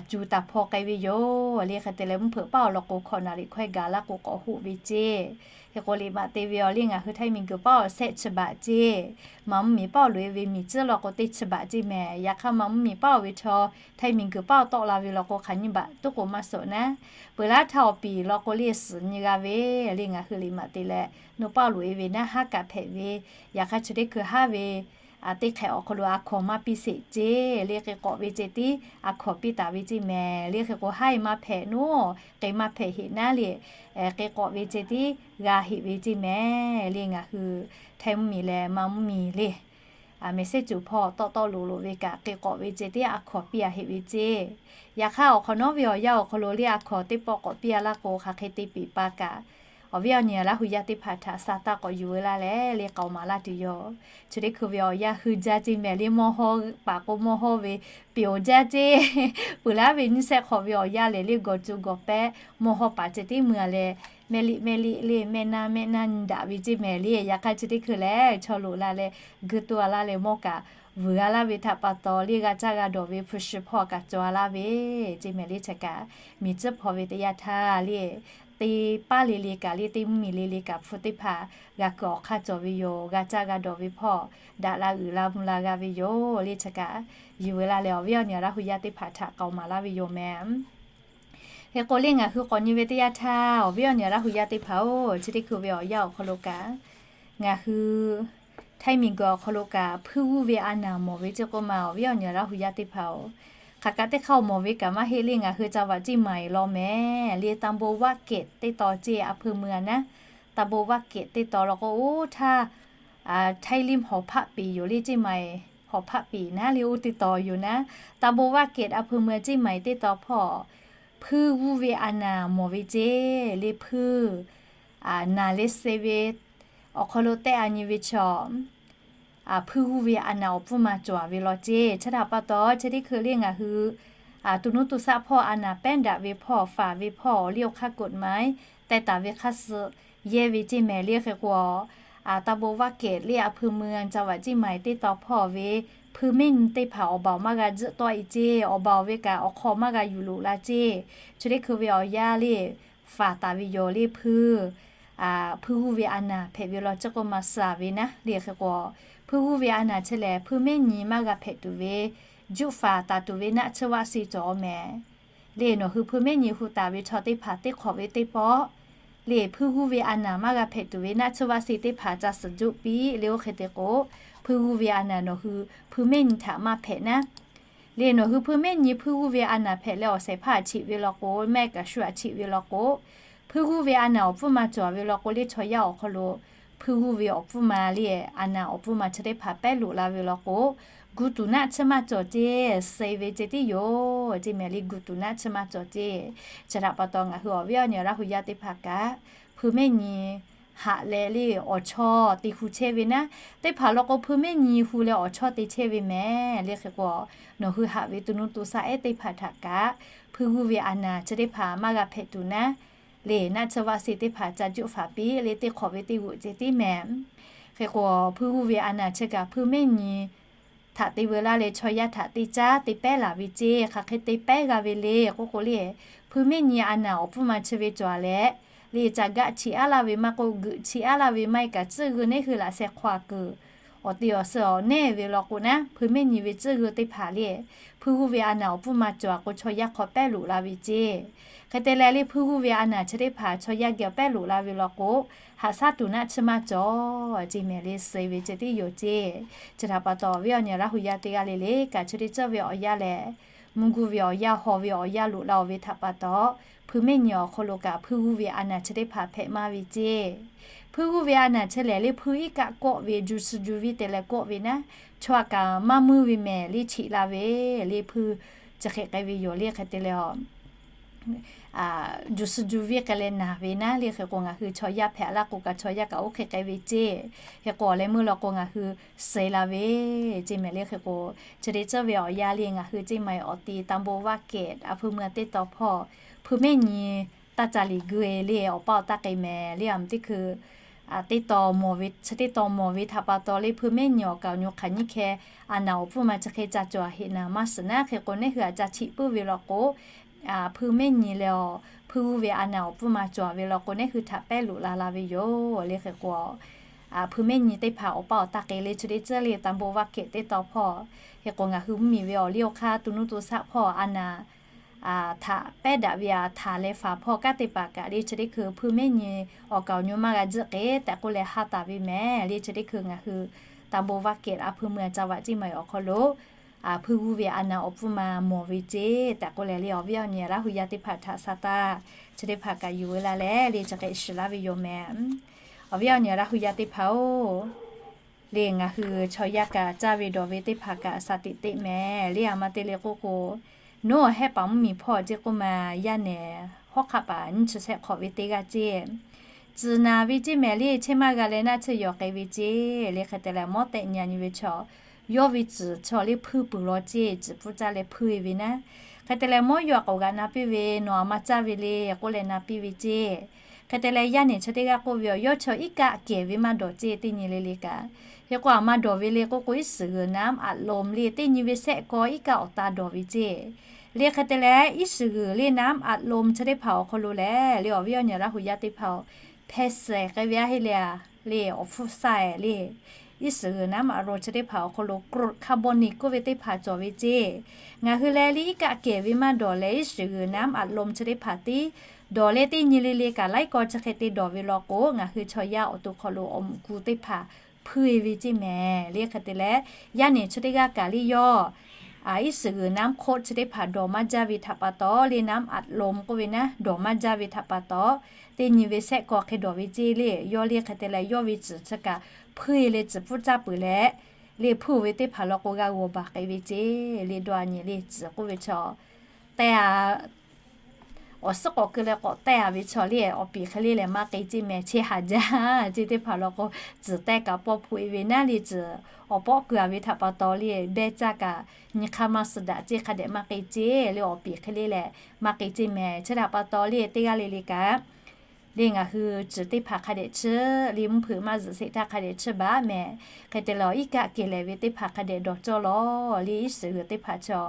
cuˬ taˍ hpaw k'ai ve yoˬ le. Hk'e te leh mvuhˇ hpeuꞈ paˇ awˬ lawn k'o hkawꞈ naˍ riˍ hkawehˇ gaˬ laˇ k'o k'awꞈ hoꞈ ve ceˇ. Hk'e k'o liꞈ maꞈ te ve awˬ le ngaˬ hui Htaiˇ miˬ guiˬ paˇ awˬ sehˆ chi baꞈ ceˇ. Manˇ mvuhˇmiˬ paˇ oˬ loꞈ e ve miˬ tcuhˉ law k'o teˇ chi baꞈ ceˇ mehˍ. Yaꞈ hk'aˇ Manˇ mvuhˇmiˬ paˇ oˬ ve chaw Htaiˇ miˬ guiˬ paˇ oˬ tawˆ la ve law k'o hk'aˬ nyiˇ baꞈ tuˉ k'o maˇ suhˍ naˉ. Peuˬ laˇ htaˇ awˬ piˍ law k'o le suhˍ nyi g'a ve le ngaˬ hui liꞈ maꞈ te leh, naw paˇ oˬ loꞈ e ve naˉ haˉ kaꞈ hpehꞈ ve. Yaꞈ hk'aˇ chi teˇ hkui haˉ ve teˇ hk'ehꞈ awˬ hk'aw lo a hkawnˍ maˇ piˇ sheˍ ceˇ le. K'e k'awꞈ ve ceh tiˉ a hkawnˍ piˇ taˍ ve ceˇ mehˍ le. Hk'e k'o haˉ e maˇ hpehꞈ naˉ, k'e maˇ hpehꞈ heꞈ naˉ le, k'e k'awꞈ ve ceh tiˉ g'a heꞈ ve ceˇ mehˍ le. Ngaˬ hui Htaiˇ mvuhˇmiˬ leh Manˇ mvuhˇmiˬ le mehˍ sehˉ cuˬ hpaw tawˆ tawˆ loꞈ loꞈ ve kaꞈ k'e k'awꞈ ve ceh tiˉ a hkawnˍ piˇ a heꞈ ve ceˇ. Yaꞈ hk'aˇ awˬ hk'awꞈ nawˉ ve awˬ yanˇ awˬ hk'aw lo le a hkawnˍ teˇ pawˆ k'awꞈ piˇ a laˇ k'o hk'aˬ hk'e te piˍ pa kaꞈ, awˬ viˉ awˬ nyi Laˇ huˍ yaˇ teˇ hpaˍ htaꞈ sa taˇ k'awꞈ yuˬ veu laˇ leh le k'aoˍ maˍ laˇ tuˬ yoˬ. Chi teˇ hkui ve awˬ yanˇ hui jaˇ ceˇ mehˍ le. Mawˇ hawˇ paˍ k'o mawˇ hawˇ ve peˬ oˬ jaˇ ceˇ. Peuˬ laˇ ve nyiˇ shehˆ hk'awꞈ ve awˬ yanˇ lehˬ le gawˬ cuˬ gawˬ pehˆ mawˇ hawˇ paˍ ceh tiˉ meuˇ a leh, mehˆ liˆ mehˆ liˆ le mehˆ naˇ mehˆ naˇ nyi daꞈ ve ceˇ mehˍ le. Yaꞈ hk'aˇ chi teˇ hkui lehˬ chaw loꞈ la leh geu toˇ a laˇ leh mawˇ kaꞈ vuiˬ a laˇ ve htaꞈ pa taw le g'a caˇ g'a dawˬ ve hpu shi hpawˇ kaꞈ cawˬ a laˇ ve ceˇ mehˍ le. Chi kaꞈ miˬ tcuhˉ hpaw ve teˇ yanˇ htaˇ le, teˇ paˉ le le kaꞈ le teˇ mvuhˇmiˬ le le kaꞈ hpu teˇ hpaˍ g'a kuiˬ awˬ hk'aˇ cawˬ ve yoˬ. G'a caˇ g'a dawˬ ve hpawˇ daꞈ la uiˍ la mvuh la g'a ve yoˬ le. Chi kaꞈ yuˬ veu laˇ leh awˬ viˉ awˬ nyi Laˇ huˍ yaˇ teˇ hpaˍ htaꞈ k'aoˍ maˍ laˇ ve yoˬ mehˍ. Hk'e k'o le ngaˬ hui k'awꞈ nyi ve teˇ yanˇ htaˇ awˬ viˉ awˬ nyi Laˇ huˍ yaˇ teˇ hpaˍ-oˬ, chi teˇ hkui ve awˬ yanˇ awˬ hk'aw lo kaꞈ, ngaˬ hui Htaiˇ miˬ guiˬ awˬ hk'aw lo kaꞈ hpuiˇ g'uˇ ve a naˍ mawˬ ve ceˇ k'oˆ ma awˬ viˉ awˬ nyi Laˇ huˍ yaˇ teˇ hpaˍ-oˬ, hk'aˬ kaꞈ teˇ hk'aˇ mawˬ ve kaꞈ maˇ heˆ le. Ngaˬ hui ca vaꞈ ceˇ maiˍ law mehˍ le ตำบลวัดเกต teˇ taw ceˇ a hpui mui a naˉ. ตำบลวัดเกต teˇ taw law k'o oˇ htaˇ Htaiˇ liˇ hawˍ hpaˆ piˍ yoˬ le ceˇ maiˍ hawˍ hpaˆ piˍ naˉ le oˇ teˇ taw yoˬ naˉ. ตำบลวัดเกต a hpui mui ceˇ maiˍ teˇ taw hpawˇ hpuiˇ g'uˇ ve a naˍ mawˬ ve ceˇ le hpuiˇ naˍ le se ve awˬ hk'aw lo tehˆ a nyi ve chaw hpuiˇ g'uˇ ve a naˍ awˬ pfuhˇ ma cawˬ a ve law ceˇ. Chi htaꞈ pa taw chi teˇ hkui le ngaˬ hui to nuˇ to shaˆ hpawˇ a naˍ pehˉ daꞈ ve hpawˇ faˍ ve hpawˇ awˬ liˇ awˬ hk'aˇ กฎหมาย teh taˍ ve hk'aˇ suh yehˇ ve ceˇ mehˍ le. Hk'e k'o ตำบลวัดเกต le a hpui mui a ca vaꞈ ceˇ maiˍ teˇ taw hpawˇ ve hpuiˇ mehˆ nyi teˇ hpaˍ awˬ baˬ maˇ g'a juˆ tawˆ e ceˇ. Awˬ baˬ ve kaꞈ awˬ hk'aw maˇ g'a yuˬ loꞈ la ceˇ. Chi teˇ hkui ve awˬ yanˇ le faˍ taˍ ve yoˬ le hpuiˇ hpuiˇ g'uˇ ve a naˍ hpehꞈ ve law ceˇ k'oˆ ma suh a ve naˉ le. Hk'e k'o hpuiˇ g'uˇ ve a naˍ chi lehˬ hpuiˇ mehˆ nyi maˇ g'a hpehꞈ tuˬ ve juˆ faˍ taˍ tuˬ ve naˆ tsuhˇ vaˆ si cawˬ mehˍ. le nawˬ hui hpui mehˆ nyi hu taˍ ve chaw teˇ hpaˍ teˇ hk'awꞈ ve teˇ pawˆ, le hpuiˇ g'uˇ ve a naˍ maˇ g'a hpehꞈ tuˬ ve naˆ tsuhˇ vaˆ seˇ teˇ hpaˍ ca suhˍ juˆ piˇ le. Oˇ hk'e te k'o, hpuiˇ g'uˇ ve a naˍ nawˬ hui hpui mehˆ nyi htaꞈ maˇ hpehꞈ naˉ, le nawˬ hui hpui mehˆ nyi hpuiˇ g'uˇ ve a naˍ hpehꞈ leh awˬ shehˍ hpaˇ a chiꞈ ve law k'o, mehˆ kaꞈ shu a chiꞈ ve law k'o, hpuiˇ g'uˇ ve a naˍ awˬ pfuhˇ ma cawˬ ve law k'o, le chaw yaˇ awˬ hk'aw lo hpuiˇ g'uˇ ve awˬ pfuhˇ ma le a naˍ awˬ pfuhˇ ma chi teˇ hpaˍ pehˉ loꞈ la ve law k'o, gu tuˬ naˆ tsuhˇ maˇ cawˬ ceˇ, suh ve ceh tiˉ yoˬ ceˇ mehˍ le. Gu tuˬ naˆ tsuhˇ maˇ cawˬ ceˇ. Chi htaꞈ pa taw ngaˬ hui awˬ viˉ awˬ nyi Laˇ hu yaˇ teˇ hpaˍ kaꞈ, hpuiˇ mehˆ nyi haꞈ leh le awˬ chawˇ te hu chehˇ ve naˉ, teˇ hpaˍ law k'o hpuiˇ mehˆ nyi hu leh awˬ chawˇ te chehˇ ve mehˍ le. Hk'e k'o, nawˬ hui haꞈ ve to nuˇ to shaˆ ehˉ teˇ hpaˍ htaꞈ kaꞈ, hpuiˇ g'uˇ ve a naˍ chi teˇ hpaˍ maˇ g'a hpehꞈ tuˬ naˉ, le naˆ tsuhˇ vaˆ seˇ teˇ hpaˍ ca juˆ faˍ piˇ le teˇ hk'awꞈ ve teˇ g'uꞈ ceh tiˉ mehˍ. Hk'e k'o, hpuiˇ g'uˇ ve a naˍ chi kaꞈ hpuiˇ mehˆ nyi htaꞈ te veu laˇ leh chaw yaˇ htaꞈ te caˉ te pehˉ laˬ ve ceˇ. Hk'aˬ hk'e te pehˉ g'a ve le k'oˆ k'o le, hpuiˇ mehˆ nyi a naˍ awˬ pfuhˇ ma chi ve cawˬ leh, le caꞈ gaˆ chiꞈ aˉ laˇ ve maˇ k'oˆ, geuꞈ chiꞈ aˉ laˇ ve maˇ heˆ kaꞈ, tcuhˆ g'uiˬ neˇ hui laꞈ sheh hk'aw a kuiˬ awˬ te awˬ suh awˬ neˇ ve law k'o naˉ, hpuiˇ mehˆ nyi ve tcuhˆ g'uiˬ teˇ hpaˍ le hpuiˇ g'uˇ ve a naˍ awˬ pfuhˇ ma cawˬ k'o, chaw yaˇ hk'aw pehˉ loꞈ la ve ceˇ. Hk'e te leh le hpuiˇ g'uˇ ve a naˍ chi teˇ hpaˍ chaw yaˇ geh pehˉ loꞈ la ve law k'o, haꞈ shaˉ tuˬ naˆ tsuhˇ maˇ cawˬ ceˇ mehˍ le, suh ve ceh tiˉ yoˬ ceˇ. Chi htaꞈ pa taw awˬ viˉ awˬ nyi Laˇ hu yaˇ teˇ g'aˇ le le kaꞈ, chi teˇ ceuˬ ve awˬ yanˇ lehˬ, mvuhˇ g'uˇ ve awˬ yanˇ, haw ve awˬ yanˇ loꞈ la-oˬ ve htaꞈ pa taw, hpuiˇ mehˆ nyi awˬ hk'aw lo kaꞈ hpuiˇ g'uˇ ve a naˍ chi teˇ hpaˍ hpehꞈ maˇ ve ceˇ. Hpuiˇ g'uˇ ve a naˍ chi lehˬ le hpuiˇ iˉ kaˆ kawˆ ve juˬ suh juˬ viˇ te leh kawˆ ve naˉ, chaw aꞈ kaꞈ maˇ meuˇ ve mehˍ le, cheꞈ la ve le hpuiˇ chi hk'e k'ai ve yoˬ le. Hk'e te leh juˬ suh juˬ viˇ k'ai leh naˬ ve naˉ le. Hk'e k'o ngaˬ hui chaw yaˇ hpehꞈ laˇ k'o kaꞈ chaw yaˇ kaꞈ oˇ hk'e k'ai ve ceˇ. Hk'e k'o awˬ leh meuˇ law k'o ngaˬ hui suh la ve ceˇ mehˍ le. Hk'e k'o, chi teˇ ceuˬ ve awˬ yanˇ le ngaˬ hui ceˇ maˬ awˬ ti tanˇ bon vaˇ kehˬ a hpui mui teˇ taw hpawˇ, hpuiˇ mehˆ nyi taˇ ca liꞈ geu e le awˬ paˇ awˬ taˇ k'ai mehˍ le. Aˬ mvuhˇ teˇ hkui teˇ taw mawˬ ve, chi teˇ taw mawˬ ve htaꞈ pa taw le hpuiˇ mehˆ nyi awˬ kaˍ awˬ nyi hk'aˬ nyiˇ hkeh a naˍ awˬ pfuhˇ ma chi hk'e ca cawˬ heꞈ naˍ maˇ suhˍ naˉ. Hk'e k'o neˇ hui aꞈ ca cheꞈ puiˉ ve law k'o, hpuiˇ mehˆ nyi leh awˬ hpuiˇ g'uˇ ve a naˍ awˬ pfuhˇ ma cawˬ ve law k'o, neˇ hui htaꞈ pehˉ loꞈ la la ve yoˬ le. Hk'e k'o, hpuiˇ mehˆ nyi teˇ hpaˍ awˬ paˇ awˬ taˇ k'ai le chi teˇ ceuˬ le tanˇ bon vaˇ kehˬ teˇ taw hpawˇ, hk'e k'o ngaˬ hui mvuhˇ miˬ ve awˬ liˇ awˬ hk'aˇ to nuˇ to shaˆ hpawˇ a naˍ htaꞈ pehˉ daꞈ ve aꞈ htaˍ leh faˍ hpawˇ kanˉ teˇ hpaˍ kaꞈ le chi teˇ hkui hpuiˇ mehˆ nyi awˬ kaˍ awˬ nyi maˇ g'a jiˆ k'e tehꞈ k'oˆ leh haˉ taˍ ve mehˍ le. Chi teˇ hkui ngaˬ hui tanˇ bon vaˇ kehˬ a hpui mui aꞈ ca vaꞈ ceˇ maˬ awˬ hk'aw lo hpuiˇ g'uˇ ve a naˍ awˬ pfuhˇ ma mawˬ ve ceˇ tehꞈ k'oˆ leh le awˬ viˉ awˬ nyi Laˇ hu yaˇ teˇ hpaˍ htaꞈ sa taˇ, chi teˇ hpaˍ kaꞈ yuˬ ve la leh le chi hk'e shiˍ laˇ ve yoˬ mehˍ. Awˬ viˉ awˬ nyi Laˇ hu yaˇ teˇ hpaˍ-oˬ, le ngaˬ hui chaw yaˇ kaꞈ caˇ ve dawˬ ve teˇ hpaˍ kaꞈ sa tiꞈ teˇ mehˍ le. Aˬ ma te le k'oˆ k'o, nawˬ hehˆ paˍ mvuhˇ miˬ hpawˇ ceˇ k'oˆ ma yaˇ nehˬ hawˉ hk'aˆ paˍ nyiˇ chi shehˆ hk'awꞈ ve teˇ g'aˇ ceˇ, tcuhˍ naˍ ve ceˇ mehˍ le. Chehˇ maˇ g'a leh naˆ tsuhˇ yawˬ k'ai ve ceˇ le. Hk'e te leh mawˉ tehꞈ nyi nyi ve chaw, yawˇ ve tcuhˍ chaw le hpuiˇ peuˬ law ceˇ, tcuhˍ pfuhˇ caˇ leh hpuiˇ ve naˉ. Hk'e te leh mawˉ yawˇ k'awꞈ g'aꞈ na piˇ ve, nawˬ aˬ ma caˇ ve le k'oˆ leh na piˇ ve ceˇ. Hk'e te leh yaˇ nehˬ chi teˇ g'aˇ k'oˆ ve, Awˬ yawˇ chaw iˉ kaˆ kehˬ ve maˇ dawˬ ceˇ, teˇ nyi le le kaꞈ. Hk'e k'o aˬ ma dawˬ ve le k'oˆ k'o, iˉ shiˍ g'uiˬ naˉ aˉ lom le teˇ nyi ve shehˆ kaw iˉ kaˆ awˬ ta dawˬ ve ceˇ. Le hk'e te leh iˉ shiˍ g'uiˬ le naˉ aˉ lom chi teˇ hpaˍ awˬ hk'aw lo lehˬ le awˬ viˉ awˬ nyi Laˇ hu yaˇ teˇ hpaˍ-oˬ, hpehˇ suh k'ai ve aˇ heˆ le a, le awˬ hpfuhˇ shaˆ e le iˉ shiˍ g'uiˬ naˉ aˉ lom chi teˇ hpaˍ awˬ hk'aw lo กรดคาร์บอนิก k'oˆ ve teˇ hpaˍ cawˬ ve ceˇ. Ngaˬ hui leh le iˉ kaˆ kehˬ ve maˇ dawˬ leh iˉ shiˍ g'uiˬ naˉ aˉ lom chi teˇ hpaˍ tiˉ dawˬ leh teˇ nyi le le kaꞈ laiˉ kaw chi hk'e te dawˬ ve law k'o, ngaˬ hui chaw yaˇ awˬ to hk'aw lo awˬ mvuhꞈ ku teˇ hpaˍ hpuiˇ e ve ceˇ mehˍ le. Hk'e te leh yaˇ nehˬ chi teˇ g'aˇ kaꞈ le yawˇ iˉ shiˍ g'uiˬ naˉ hk'oˆ chi teˇ hpaˍ dawˬ maˇ jaˇ ve htaꞈ pa taw le naˉ aˉ lom k'oˆ ve naˉ dawˬ maˇ jaˇ ve htaꞈ pa taw, teˇ nyi ve shehˆ kaw hk'e dawˬ ve ceˇ le. Yawˇ le hk'e te leh yawˇ ve tcuhˍ chi kaꞈ hpuiˇ e leh tcuhˍ pfuhˇ caˇ peuˬ leh, le hpuiˇ ve teˇ hpaˍ law k'o g'a g'awˬ baˬ k'ai ve ceˇ le. Dawˇ a nyi le tcuhˍ k'oˆ ve chaw te a awˬ suhˉ k'awꞈ keu leh k'awꞈ teh a ve chaw le awˬ piˍ hk'e le lehˬ maˇ k'e ceˇ mehˍ. Chehˇ haˍ jaˇ ceˇ teˇ hpaˍ law k'o, tcuhˍ teh kaꞈ paw hpu e ve naˉ le tcuhˍ awˬ pawˆ keu a ve htaꞈ pa taw le behˇ caˇ kaꞈ nyi hk'aˇ maˇ suh daꞈ ceˇ hk'a dehꞈ maˇ k'e ceˇ le awˬ piˍ hk'e le lehˬ maˇ k'e ceˇ mehˍ. Chi htaꞈ pa taw le teˇ g'aˇ le le kaꞈ le ngaˬ hui tcuhˍ teˇ hpaˍ hk'a dehꞈ chiˇ le mvuhˇ hpeuꞈ maˇ zuhꞈ sheˍ htaˇ hk'a dehꞈ chiˇ baˬ mehˍ. Hk'e te leh iˉ kaˆ kehˬ lehˬ ve teˇ hpaˍ hk'a dehꞈ dawˬ cawˇ lawˬ le iˉ shiˍ g'uiˬ teˇ hpaˍ chaw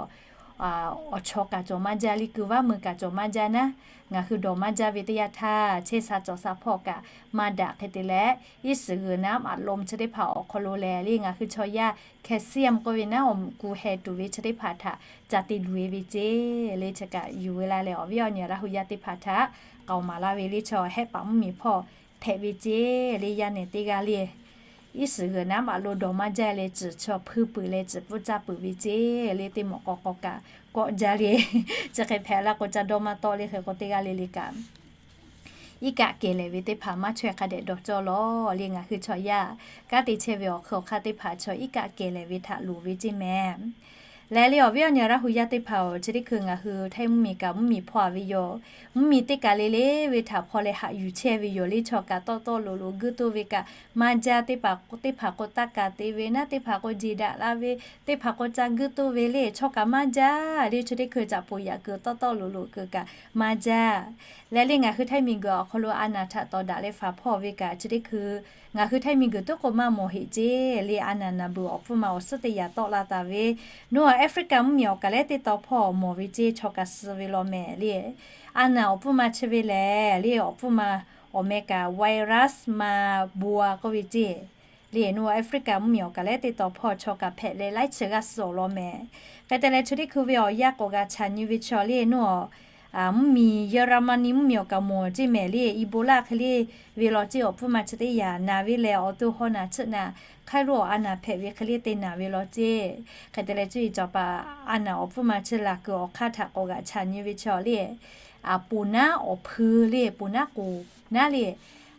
awˬ chaw kaꞈ cawˬ maˇ jaˇ, liˇ kuiˬ vaˇ meuˇ kaꞈ cawˬ maˇ jaˇ naˉ, ngaˬ hui dawˬ maˇ jaˇ ve teˇ yanˇ htaˇ, chehˇ sha cawˬ sha hpawˇ kaꞈ maˇ daꞈ. Hk'e te leh, iˉ suhˍ g'uiˬ naˉ maꞈ lom chi teˇ hpaˍ awˬ hk'aw lo lehˬ, le ngaˬ hui chaw yaˇ calcium k'oˆ ve naˉ awˬ moˍ ku heh tuˬ ve chi teˇ hpaˍ htaꞈ ca te luˬ e ve ceˇ le. Chi kaꞈ yuˬ ve la leh, awˬ viˉ awˬ nyi Laˇ hu yaˇ teˇ hpaˍ htaꞈ k'aoˍ maˍ laˇ ve le, chaw hehˆ paˍ mvuhˇmiˬ hpawˇ hpehꞈ ve ceˇ le. Yaˇ nehˬ teˇ g'aˇ le, iˉ suhˍ g'uiˬ naˉ maꞈ lo dawˬ maˇ jaˇ leh, tcuhˬ chaw hpuiˇ puiˍ leh tcuhˬ pfuhˇ caˇ peuˬ ve ceˇ le. Teˇ mawꞈ k'aw k'aw kaꞈ kawˆ jaˇ le. Chi hk'e hpehꞈ la k'o, ca dawˇ maˇ tawˆ le. Hk'e k'o, teˇ g'aˇ le le kaꞈ iˉ kaˆ kehˬ lehˍ ve teˇ hpaˍ maˇ chaweh hk'a dehꞈ dawˬ cawˇ lawˬ le. Ngaˬ hui chaw yaˇ kanˉ te chehˇ ve awˬ hk'aw hk'aˇ teˇ hpaˍ chaw iˉ kaˆ kehˬ lehˍ ve htaꞈ loˍ ve ceˇ mehˍ. Lehˬ le, awˬ viˉ awˬ nyi Laˇ hu yaˇ teˇ hpaˍ-oˬ, chi teˇ hkui ngaˬ hui htaiˇ mvuhˇmiˬ kaꞈ mvuhˇmiˬ hpawˇ a ve yoˬ. Mvuhˇmiˬ teˇ kaˬ le le ve htaꞈ hpaw leh haꞈ yuˬ chehˇ ve yoˬ le. Chaw kaꞈ tawˆ tawˆ loꞈ loꞈ guiˇ toˇ ve kaꞈ maˇ jaˇ. Teˇ hpaˍ, teˇ hpaˍ k'o taˇ kaˍ te ve naˉ, teˇ hpaˍ k'o jeˬ daꞈ la ve, teˇ hpaˍ k'o ca guiˇ toˇ ve le. Chaw kaꞈ maˇ jaˇ le. Chi teˇ hkui caꞈ poˍ yaꞈ kuiˬ tawˆ tawˆ loꞈ loꞈ kuiˬ kaꞈ maˇ jaˇ. Lehˬ le, ngaˬ hui htaiˇ miˬguiˬ awˬ hk'aw lo a naˍ htaꞈ tawˍ daꞈ leh faˍ hpawˇ ve kaꞈ chi teˇ hkui ngaˬ hui htaiˇ miˬguiˬ tuˉ k'o maˇ mawˬ heꞈ ceˇ le. A naˍ naˍ beuˬ awˬ pfuhˇ ma awˬ suhˉ teˇ yaꞈ tawˆ la taˍ ve, nawˬ Africa mvuhˇmiˬ awˬ kaˬ lehˉ teˇ taw hpawˇ mawˬ ve ceˇ. Chaw kaꞈ suh ve law mehˍ le. A naˍ awˬ pfuhˇ ma chi ve lehˬ le, awˬ pfuhˇ ma awˬ meh kaꞈ virus Marburg k'oˆ ve ceˇ le. Nawˬ Africa mvuhˇmiˬ awˬ kaˬ lehˉ teˇ taw hpawˇ chaw kaꞈ hpehꞈ leh laiˉ chi g'aˇ suh awˬ law mehˍ. Hk'e te leh, chi teˇ hkui ve awˬ yanˇ k'awꞈ g'a chaꞈ nyi ve chaw le, nawˬ mvuhˇmiˬ Germany mvuhˇmiˬ awˬ kaˬ mawˬ ceˇ mehˍ le. Ebola hk'e le ve law ceˇ, awˬ pfuhˇ ma chi teˇ yaꞈ naˍ ve lehˬ, awˬ to haw naˍ chiˆ naˍ hk'aˇ lo awˬ a naˍ hpehꞈ ve hk'e le te naˍ ve law ceˇ. Hk'e te leh, cuˇ yiˍ cawˬ paˍ a naˍ awˬ pfuhˇ ma chi laˬ kuiˬ awˬ hk'aˇ htaꞈ k'awꞈ g'aꞈ chaꞈ nyi ve chaw le, ponˬ naˉ awˬ hpui le, ponˬ naˉ k'oˍ naˉ le,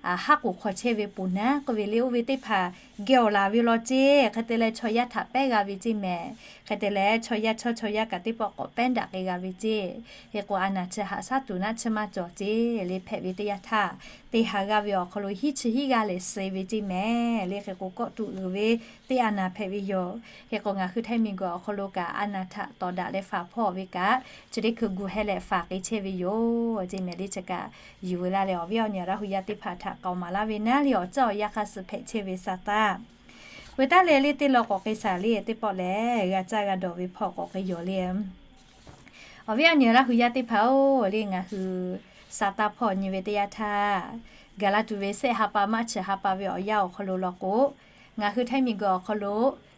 haˉ k'oˍ hk'aw chehˇ ve ponˬ naˉ k'oˆ ve le, oˇ ve teˇ hpaˍ geh awˬ laˬ ve law ceˇ. Hk'e te leh, chaw yaˇ htaꞈ pehˉ g'a ve ceˇ mehˍ. Hk'e te leh, chaw yaˇ chaw chaw yaˇ kaꞈ teˇ pawˆ k'awꞈ pehˉ daꞈ k'ai g'a ve ceˇ. Hk'e k'o, a naˍ chi haꞈ shaˉ tuˬ naˉ chi maˇ cawˬ ceˇ le. Hpehꞈ ve teˇ yanˇ htaˇ, te haˍ g'a ve awˬ hk'aw lo hiˉ chi hiˉ g'aˇ lehˬ suh ve ceˇ mehˍ le. Hk'e k'o, kawˆ tuꞈ uiˍ ve teˇ a naˍ hpehꞈ ve yoˬ. Hk'e k'o, ngaˬ hui htaiˇ miˬguiˬ awˬ hk'aw lo kaꞈ a naˍ htaꞈ tawˍ daꞈ leh faˍ hpawˇ ve kaꞈ chi teˇ hkui gu heh leh faˍ k'ai chehˇ ve yoˬ ceˇ mehˍ le. Chi kaꞈ yuˬ ve laˇ leh, awˬ viˉ awˬ nyi Laˇ hu yaˇ teˇ hpaˍ htaꞈ k'aoˍ maˍ laˇ ve naˉ le, awˬ caˇ awˬ yanˇ hk'a suh hpehꞈ chehˇ ve sa taˇ. Peuˬ taˉ leh le, teˇ law k'awꞈ k'ai shaˍ le, teˇ pawˆ lehˬ g'a caˇ g'a dawˬ ve hpawˇ k'awꞈ k'ai yoˬ le. Awˬ viˉ awˬ nyi Laˇ hu yaˇ teˇ hpaˍ-oˬ le, ngaˬ hui sa taˇ hpawˇ nyi ve teˇ yanˇ htaˇ, gaˬ la tuˬ ve sehˆ ha pa maˇ chi ha pa ve awˬ yanˇ awˬ hk'aw lo law k'o, ngaˬ hui htaiˇ miˬguiˬ awˬ hk'aw lo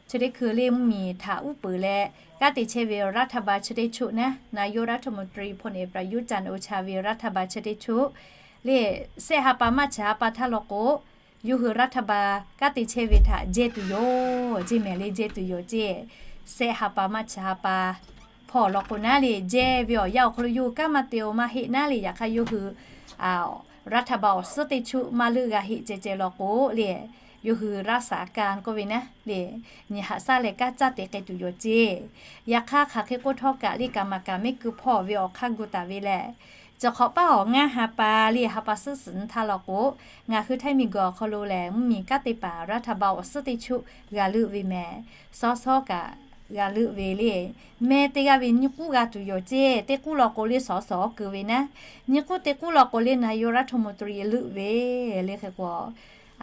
chi teˇ hkui le mvuhˇmiˬ htaꞈ uˉ peunˍ leh kanˉ te chehˇ ve รัฐบาล chi teˇ choˆ naˉ, นายกรัฐมนตรี พลเอก ประยุทธ์ จันทร์โอชา ve รัฐบาล chi teˇ choˆ le, sehˆ ha pa maˇ chi ha pa htaˇ law k'o, yawˇ hui รัฐบาล kanˉ te chehˇ ve htaꞈ jehˇ tuˬ yoˬ ceˇ mehˍ le. Jehˇ tuˬ yoˬ ceˇ. Sehˆ ha pa maˇ chi ha pa hpawˇ law k'o naˉ le, jehˇ ve awˬ yanˇ awˬ hk'aw lo yawˇ hui kanˉ maˇ te-o maˇ heˆ naˉ le. Yaꞈ hk'aˇ, yawˇ hui รัฐบาล awˬ suhˉ teˇ choˆ maˇ leuˆ g'a heˆ ceh ceh law k'o le, yawˇ hui รักษาการ k'oˆ ve naˉ le, nyi haꞈ shaˉ leh kanˉ caˇ te k'ai tuˬ yoˬ ceˇ. Yaꞈ hk'aˇ, hk'aˬ hk'e k'oˆ htawˇ kaꞈ le, kaˍ maˍ kaˍ mehˆ keu hpawˇ ve awˬ hk'aˇ gu taˍ ve lehˬ, chi hk'awꞈ paˇ awˬ ngaˇ ha pa le, ha pa suhˉ suhˍ nyi htaˇ law k'o, ngaˬ hui htaiˇ miˬguiˬ awˬ hk'aw lo lehˬ, mvuhˇmiˬ kanˉ te paˍ รัฐบาล awˬ suhˉ teˇ choˆ g'a leuˆ ve mehˍ. Sawˉ sawˉ kaꞈ g'a leuˆ ve le. Meh teˇ g'aˇ ve nyiˇ k'uˉ g'a tuˬ yoˬ ceˇ. Teˇ k'uˉ law k'o le, sawˉ sawˉ keu ve naˉ. Nyiˇ k'uˉ teˇ k'uˉ law k'o le, นายกรัฐมนตรี leuˆ ve le. Hk'e k'o,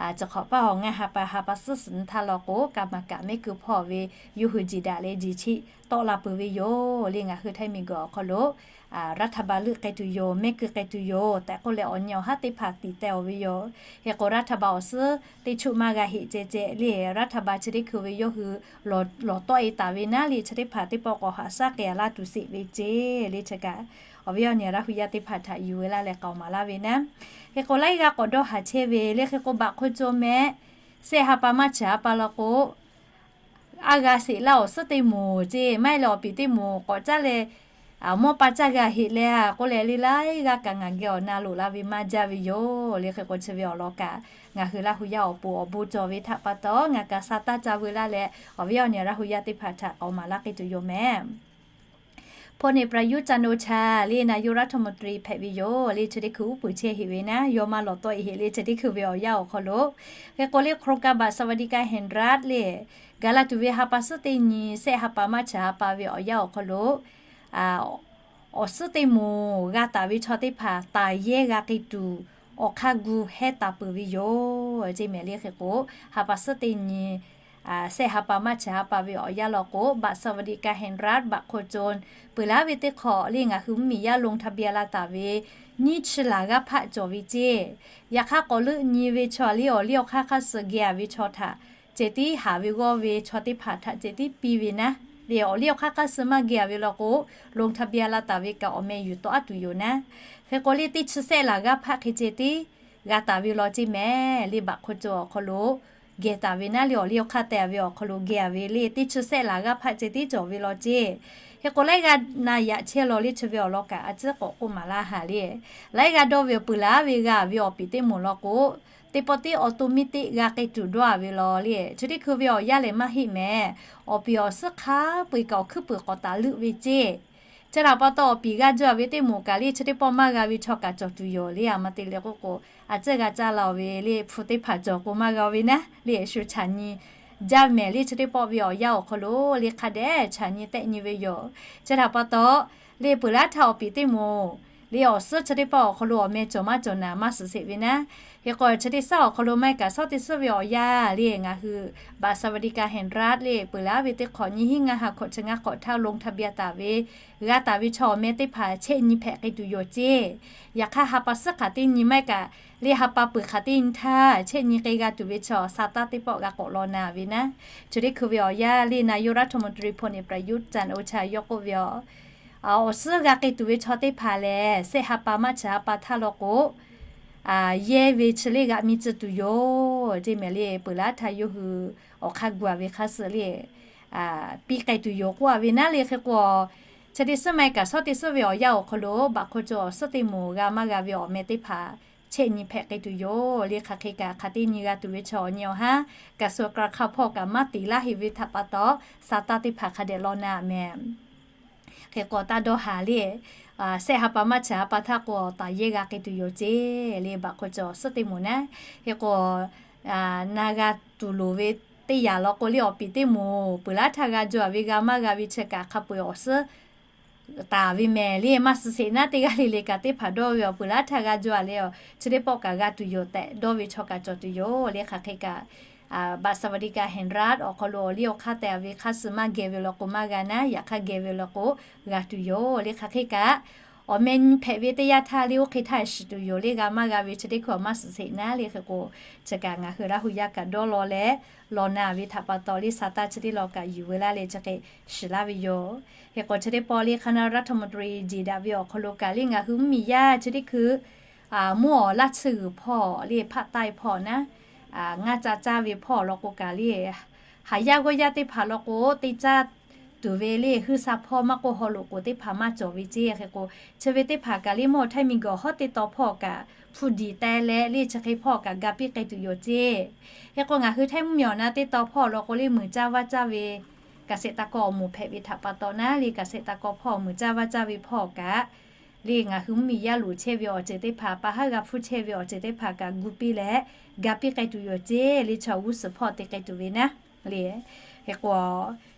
chi hk'awꞈ paˇ awˬ ngaˇ ha pa ha pa suhˉ suhˍ nyi htaˇ law k'o, kaˍ maˍ kaˍ mehˆ keu hpawˇ ve yawˇ hui jeˬ daꞈ leh jeˬ chiˆ tawˆ la peuˬ ve yoˬ le. Ngaˬ hui htaiˇ miˬguiˬ awˬ hk'aw lo รัฐบาล leuˆ k'ai tuˬ yoˬ, mehˆ keu k'ai tuˬ yoˬ tehꞈ k'oˆ leh, awˬ nyi awˬ haˉ teˇ hpaˍ tiˍ teh-oˬ ve yoˬ. Hk'e k'o, รัฐบาล awˬ suhˉ teˇ choˆ maˇ g'a heˆ ceh ceh le. รัฐบาล chi teˇ hkui ve yawˇ hui lawˬ tawˆ e taˍ ve naˉ le, chi teˇ hpaˍ teˇ pawˆ k'awꞈ haꞈ shaˉ k'ai laˇ tuˬ sheˍ ve ceˇ le. Chi kaꞈ awˬ viˉ awˬ nyi Laˇ hu yaˇ teˇ hpaˍ htaꞈ yuˬ ve laˇ leh k'aoˍ maˍ laˇ ve naˉ. Hk'e k'o, laiˉ g'aˇ k'awꞈ dawˇ haˍ chehˇ ve le. Hk'e k'o, baꞈ hk'oˆ cawˇ mehˆ, sehˆ ha pa maˇ chi ha pa law k'o, a g'a sheˍ laˇ awˬ suhˉ teˇ moˍ ceˇ, maˇ heˆ leh awˬ piˍ teˇ moˍ k'awꞈ caˇ leh, mawˇ pa caˇ g'a heˆ leh k'oˆ leh le, laiˉ g'aˇ kaꞈ ngaˬ geh awˬ na loꞈ la ve maˇ jaˇ ve yoˬ le. Hk'e k'o, chi ve awˬ lawn kaꞈ ngaˬ hui Laˇ hu yaˇ awˬ pon awˬ bon cawˬ ve htaꞈ pa taw, ngaˬ kaꞈ sa taˇ ca veu laˇ leh, awˬ viˉ awˬ nyi Laˇ hu yaˇ teˇ hpaˍ htaꞈ k'aoˍ maˍ laˇ k'ai tuˬ yoˬ mehˍ. พลเอก ประยุทธ์ จันทร์โอชา le นายกรัฐมนตรี hpehꞈ ve yoˬ le. Chi teˇ hkui uˉ peunˍ chehˇ heˆ ve naˉ, yawˇ maˇ lawˬ tawˆ e heˆ le. Chi teˇ hkui ve awˬ yanˇ awˬ hk'aw lo, hk'e k'o le, โครงการบัตรสวัสดิการแห่งรัฐ le, gaˬ la tuˬ ve ha pa suhˉ teˇ nyi, sehˆ ha pa maˇ chi ha pa ve awˬ yanˇ awˬ hk'aw lo, awˬ suhˉ teˇ moˍ g'a taˍ ve chaw teˇ hpaˍ taˍ yehˇ g'a k'ai tuˬ awˬ hk'aˇ gu heh taˍ peuˬ ve yoˬ ceˇ mehˍ le. Hk'e k'o, ha pa suhˉ teˇ nyi Sehˆ ha pa maˇ chi ha pa ve awˬ yanˇ law k'o, บัตรสวัสดิการแห่งรัฐ บัตรคนจน peuˬ laˉ ve teˇ hk'awꞈ le ngaˬ hui mvuhˇmiˬ yaˇ ลงทะเบียน la taˍ ve nyiˇ chi laˬ g'aˇ hpaˆ cawˬ ve ceˇ. Yaꞈ hk'aˇ k'awꞈ leuˆ nyi ve chaw le awˬ liˇ awˬ hk'aˇ hk'aˇ suh geh a ve chaw htaꞈ ceh tiˉ haˍ ve g'awˇ ve chaw teˇ hpaˍ htaꞈ ceh tiˉ piˇ ve naˉ le. Awˬ liˇ awˬ hk'aˇ hk'aˇ suh maˇ geh a ve law k'o, ลงทะเบียน la taˍ ve kaꞈ awˬ meh yuˬ tawˆ aˉ tuˬ yoˬ naˉ. Hk'e k'o le teˇ chi sehˆ laˬ g'aˇ hpaˆ hk'e ceh tiˉ g'a taˍ ve law ceˇ mehˍ le. บัตรคนจน awˬ hk'aw lo geh taˍ ve naˉ le awˬ liˇ awˬ hk'aˇ teh ve awˬ hk'aw lo geh a ve le teˇ chi sehˆ laˬ g'aˇ hpaˆ ceh tiˉ cawˬ ve law ceˇ. Hk'e k'o laiˉ g'aˇ na yaꞈ chehˇ law le chi ve awˬ lawn kaꞈ a ciˉ k'awꞈ k'oˆ maˍ laˇ haˍ le. Laiˉ g'aˇ dawˇ ve awˬ peuˬ laˉ ve g'a ve awˬ piˍ teˇ moˍ law k'o, teˇ pawˆ tiˉ awˬ to miˇ teˆ g'a k'ai tuˬ dawˇ a ve law le. Chi teˇ hkui ve awˬ yanˇ lehˬ maˇ heˆ mehˍ. Awˬ piˍ awˬ suhˉ hk'a peu-eˬ kaꞈ awˬ hkuiˉ puiˍ k'awꞈ taˍ leuˆ ve ceˇ. Chi htaꞈ pa taw awˬ piˍ g'a jaw a ve teˇ moˍ kaꞈ le chi teˇ pawˆ maˇ g'a ve chaw kaꞈ cawˬ tuˬ yoˬ le. A ma te le k'oˆ k'o, a ciˉ g'a caˇ la-oˬ ve le hpu teˇ hpaˍ cawˬ k'o maˇ g'a ve naˉ le shu chaꞈ nyi jaˇ mehˍ le. Chi teˇ pawˆ ve awˬ yanˇ awˬ hk'aw lo le hk'a dehꞈ chaꞈ nyi tehˆ nyi ve yoˬ. Chi htaꞈ pa taw le peuˬ laˉ htaˇ awˬ piˍ teˇ moˍ le awˬ suhˉ chi teˇ pawˆ awˬ hk'aw lo awˬ meh cawˬ maˇ cawˬ naˍ maˇ suhˍ sheˍ ve naˉ. Hk'e k'o chi teˇ suhˉ awˬ hk'aw lo maˇ heˆ kaꞈ shawˉ teˇ suhˉ ve awˬ yanˇ le ngaˬ hui บัตรสวัสดิการแห่งรัฐ le peuˬ laˉ ve teˇ hk'awꞈ nyiˇ hinˉ ngaˇ ha hkawꞈ chi ngaˇ hk'awꞈ htaˇ ลงทะเบียน taˍ ve g'a taˍ ve chaw awˬ meh teˇ hpaˍ chehˇ nyi hpehꞈ k'ai tuˬ yoˬ ceˇ. Yaꞈ hk'aˇ ha pa suhˉ hk'aˬ teˇ nyi maˇ heˆ kaꞈ le ha pa peuˬ hk'aˬ teˇ nyi htaˇ chehˇ nyi k'ai g'a tuˬ ve chaw sa taˇ teˇ pawˆ g'a k'awꞈ law na ve naˉ. Chi teˇ hkui ve awˬ yanˇ le นายกรัฐมนตรี พลเอกประยุทธ์ จันทร์โอชา yawˇ k'oˆ ve, awˬ suhˉ g'a k'ai tuˬ ve chaw teˇ hpaˍ lehˬ sehˆ ha pa maˇ chi ha pa htaˇ law k'o, yehˇ ve chi le g'aꞈ mi tcuh tuˬ yoˬ ceˇ mehˍ le. Peuˬ laˉ htaˇ yawˇ hui awˬ hk'aˇ gu a ve hk'aˇ suh le piˇ k'ai tuˬ yoˬ k'oˆ a ve naˉ le. Hk'e k'o chi teˇ suhˉ maˇ heˆ kaꞈ shawˉ teˇ suhˉ ve awˬ yanˇ awˬ hk'aw lo บัตรคนจน awˬ suhˉ teˇ moˍ g'a maˇ g'a ve awˬ meh teˇ hpaˍ chehˇ nyi hpehꞈ k'ai tuˬ yoˬ le. Hk'aˬ hk'e kaꞈ hk'aˬ teˇ nyi g'a tuˬ ve chaw awˬ nyi awˬ haˉ กระทรวงการคลัง hpawˇ kaꞈ maˇ tiˍ laˇ heˆ ve htaꞈ pa taw sa taˇ teˇ hpaˍ hk'a dehꞈ law na mehˍ. Hk'e k'o taˇ dawˇ haˍ le, sehˆ ha pa maˇ chi ha pa htaˇ k'o taˍ yehˇ g'a k'ai tuˬ yoˬ ceˇ le บัตรคนจน awˬ suhˉ teˇ moˍ naˉ. Hk'e k'o na g'a tuˬ loˍ ve teˇ yanˇ law k'o le awˬ piˍ teˇ moˍ peuˬ laˉ htaˇ g'a jaw a ve g'a maˇ g'a ve chi kaꞈ hk'a peu-eˬ awˬ suhˉ taˍ ve mehˍ le. Maˇ suhˍ sheˍ naˉ teˇ g'aˇ le le kaꞈ teˇ hpaˍ dawˇ ve awˬ peuˬ laˉ htaˇ g'a jaw a le, chi teˇ pawˆ kaꞈ g'a tuˬ yoˬ tehꞈ dawˇ ve chaw kaꞈ cawˬ tuˬ yoˬ le. Hk'aˬ hk'e kaꞈ บัตรสวัสดิการแห่งรัฐ awˬ hk'aw lo awˬ liˇ awˬ hk'aˇ teh ve hk'aˇ suh maˇ geh ve law k'o maˇ g'a naˉ. Yaꞈ hk'aˇ geh ve law k'o g'a tuˬ yoˬ le. Hk'aˬ hk'e kaꞈ awˬ meh nyi hpehꞈ ve teˇ yanˇ htaˇ le oˇ hk'e htaˇ shiˍ tuˬ yoˬ le. G'a maˇ g'a ve chi teˇ hkui awˬ maˇ suhˍ sheˍ naˉ le. Hk'e k'o chi kaꞈ ngaˬ hui Laˇ hu yaˇ kaꞈ dawˇ law leh law na ve htaꞈ pa taw le sa taˇ chi teˇ law kaꞈ yuˬ ve laˇ le chi hk'e shiˍ laˇ ve yoˬ. Hk'e k'o chi teˇ pawˆ le คณะรัฐมนตรี jeˬ daꞈ ve awˬ hk'aw lo kaꞈ le ngaˬ hui mvuhˇmiˬ yaˇ chi teˇ hkui mvuhˇ awˬ laˇ tsuhˇ g'uiˬ hpawˇ le hpaˆ taiˇ hpawˇ naˉ, ngaˇ ca caˇ ve hpawˇ law k'o kaꞈ le haˍ yaˇ g'awˇ yaˇ teˇ hpaˍ law k'o teˇ caˇ tuˬ ve le huiˉ sa hpawˇ maˇ k'oˆ haw loꞈ k'oˍ teˇ hpaˍ maˇ cawˬ ve ceˇ. Hk'e k'o chi ve teˇ hpaˍ kaꞈ le mvuhˇ awˬ htaiˇ miˬguiˬ awˬ hawˉ teˇ taw hpawˇ kaꞈ hpu diˍ teh leh le chi hk'e hpawˇ kaꞈ ga piˇ k'ai tuˬ yoˬ ceˇ. Hk'e k'o ngaˬ hui htaiˇ mvuhˇmiˬ awˬ na teˇ taw hpawˇ law k'o le muiˬ caˇ vaˇ caˇ ve เกษตรกร awˬ moˍ hpehꞈ ve htaꞈ pa taw naˉ le เกษตรกร hpawˇ muiˬ caˇ vaˇ caˇ ve hpawˇ kaꞈ le ngaˬ hui mvuhˇmiˬ yaˇ loˍ chehˇ ve awˬ ceuˬ teˇ hpaˍ pa haˉ g'a hpuˇ chehˇ ve awˬ ceuˬ teˇ hpaˍ kaꞈ gu piˇ leh ga piˇ k'ai tuˬ yoˬ ceˇ le. Chaw g'uˇ suhˍ hpawˇ te k'ai tuˬ ve naˉ le. Hk'e k'o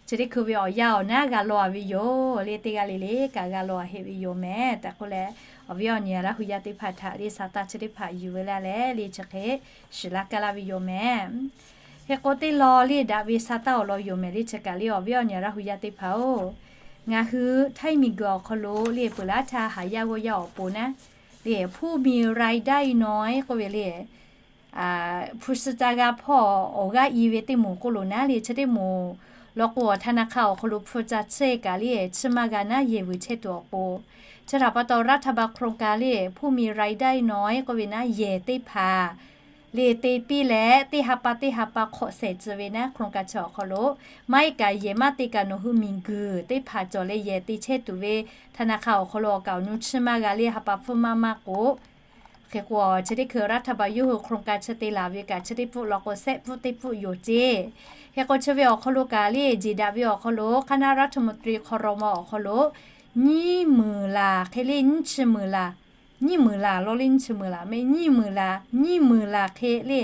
chi teˇ hkui ve awˬ yanˇ awˬ naˉ g'a law a ve yoˬ le. Teˇ g'aˇ le le kaꞈ g'a law a heˆ ve yoˬ mehˍ tehꞈ k'oˆ leh awˬ viˉ awˬ nyi Laˇ hu yaˇ teˇ hpaˍ htaꞈ le sa taˇ chi teˇ hpaˍ yuˬ ve laˇ leh le chi hk'e shiˍ laˇ kaˇ laˇ ve yoˬ mehˍ. Hk'e k'o teˇ law le daꞈ ve sa taˇ awˬ lawn yoˬ mehˍ le. Chi kaꞈ le awˬ viˉ awˬ nyi Laˇ hu yaˇ teˇ hpaˍ-oˬ, ngaˬ hui htaiˇ miˬguiˬ awˬ hk'aw lo le peuˬ laˉ htaˇ haˍ yaˇ g'awˇ yaˇ awˬ pon naˉ le hpu mi รายได้น้อย k'oˆ ve le hpu shi ca g'a hpawˇ awˬ g'aˇ i ve teˇ moˍ k'oˆ lo naˉ le chi teˇ moˍ law k'o ธนาคาร awˬ hk'aw lo hpu ca tsuhˇ kaꞈ le tsuhˇ maˇ g'a naˉ yehˬ vuiˬ chehˇ tuˬ awˬ pon chi htaꞈ pa taw รัฐบาล โครงการ le hpu mi รายได้น้อย k'oˆ ve naˉ yehˬ teˇ hpaˍ le te piˇ leh teˇ ha pa teˇ ha pa hk'awꞈ shehˍ tcuh ve naˉ โครงการ chi awˬ hk'aw lo maˇ heˆ kaꞈ yehˬ maˇ te kaꞈ nawˬ hui miˬguiˬ teˇ hpaˍ cawˬ leh yehˬ te chehˇ tuˬ ve ธนาคาร awˬ hk'aw lo awˬ kaꞈ awˬ nu tsuhˇ maˇ g'a le ha pa hpfuhˇ maˇ maˇ k'o Hk'e k'o chi teˇ hkui รัฐบาล yawˇ hui โครงการ chi te laˬ ve kaꞈ chi teˇ pfuhˆ law k'o shehˆ pfuhˆ teˇ pfuhˆ yoˬ ceˇ. Hk'e k'o chi ve awˬ hk'aw lo kaꞈ le jeˬ daꞈ ve awˬ hk'aw lo คณะรัฐมนตรี ครม. awˬ hk'aw lo nyiˇ meunˍ laˬ hk'e le nyiˇ chi meunˍ laˬ, nyiˇ meunˍ laˬ law le nyiˇ chi meunˍ laˬ mehˍ nyiˇ meunˍ laˬ nyiˇ meunˍ laˬ hk'e le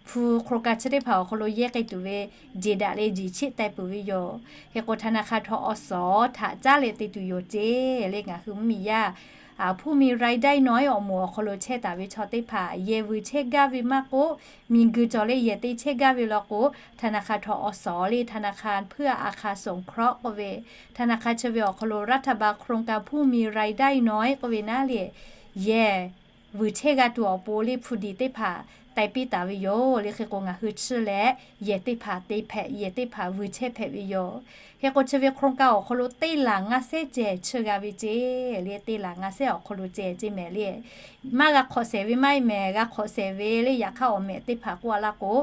hpu โครงการ chi teˇ hpaˍ awˬ hk'aw lo yehˇ k'ai tuˬ ve jeˬ daꞈ le jeˬ cheˆ teh peuˬ ve yoˬ. Hk'e k'o ธนาคาร ทกส. htaꞈ caˉ leh te tuˬ yoˬ ceˇ le ngaˬ hui mvuhˇmiˬ yaˇ ผู้มีรายได้น้อย awˬ moˍ awˬ hk'aw lo chehˇ taˍ ve chaw teˇ hpaˍ yehˬ vuiˬ chehˇ gaˇ ve maˇ k'oˆ, miˬguiˬ cawˬ leh yehˬ te chehˇ gaˇ ve law k'o, ธนาคาร ทกส le ธนาคารเพื่ออาคารสงเคราะห์ k'oˆ ve, ธนาคาร chi ve awˬ hk'aw lo รัฐบาลโครงการผู้มีรายได้น้อย k'oˆ ve naˉ le, yehˬ vuiˬ chehˇ g'a tuˬ awˬ pon le hpu diˍ teˇ hpaˍ taiˍ piˇ taˍ ve yoˬ le. Hk'e k'o ngaˬ hui chi leh yehˬ teˇ hpaˍ te hpehꞈ, yehˬ teˇ hpaˍ vuiˬ chehˇ hpehꞈ ve yoˬ. Hk'e k'o chi ve โครงการ awˬ hk'aw lo teˇ laˬ ngaˇ sehˉ ceh chi g'a ve ceˇ le, teˇ laˬ ngaˇ sehˉ awˬ hk'aw lo ceh ceˇ mehˍ le. Maˇ g'a hk'awꞈ shehˍ ve maˇ heˆ mehˍ, g'a hk'awꞈ shehˍ ve le. Yaꞈ hk'aˇ awˬ mehꞈ teˇ hpaˍ k'oˆ a laˇ k'o,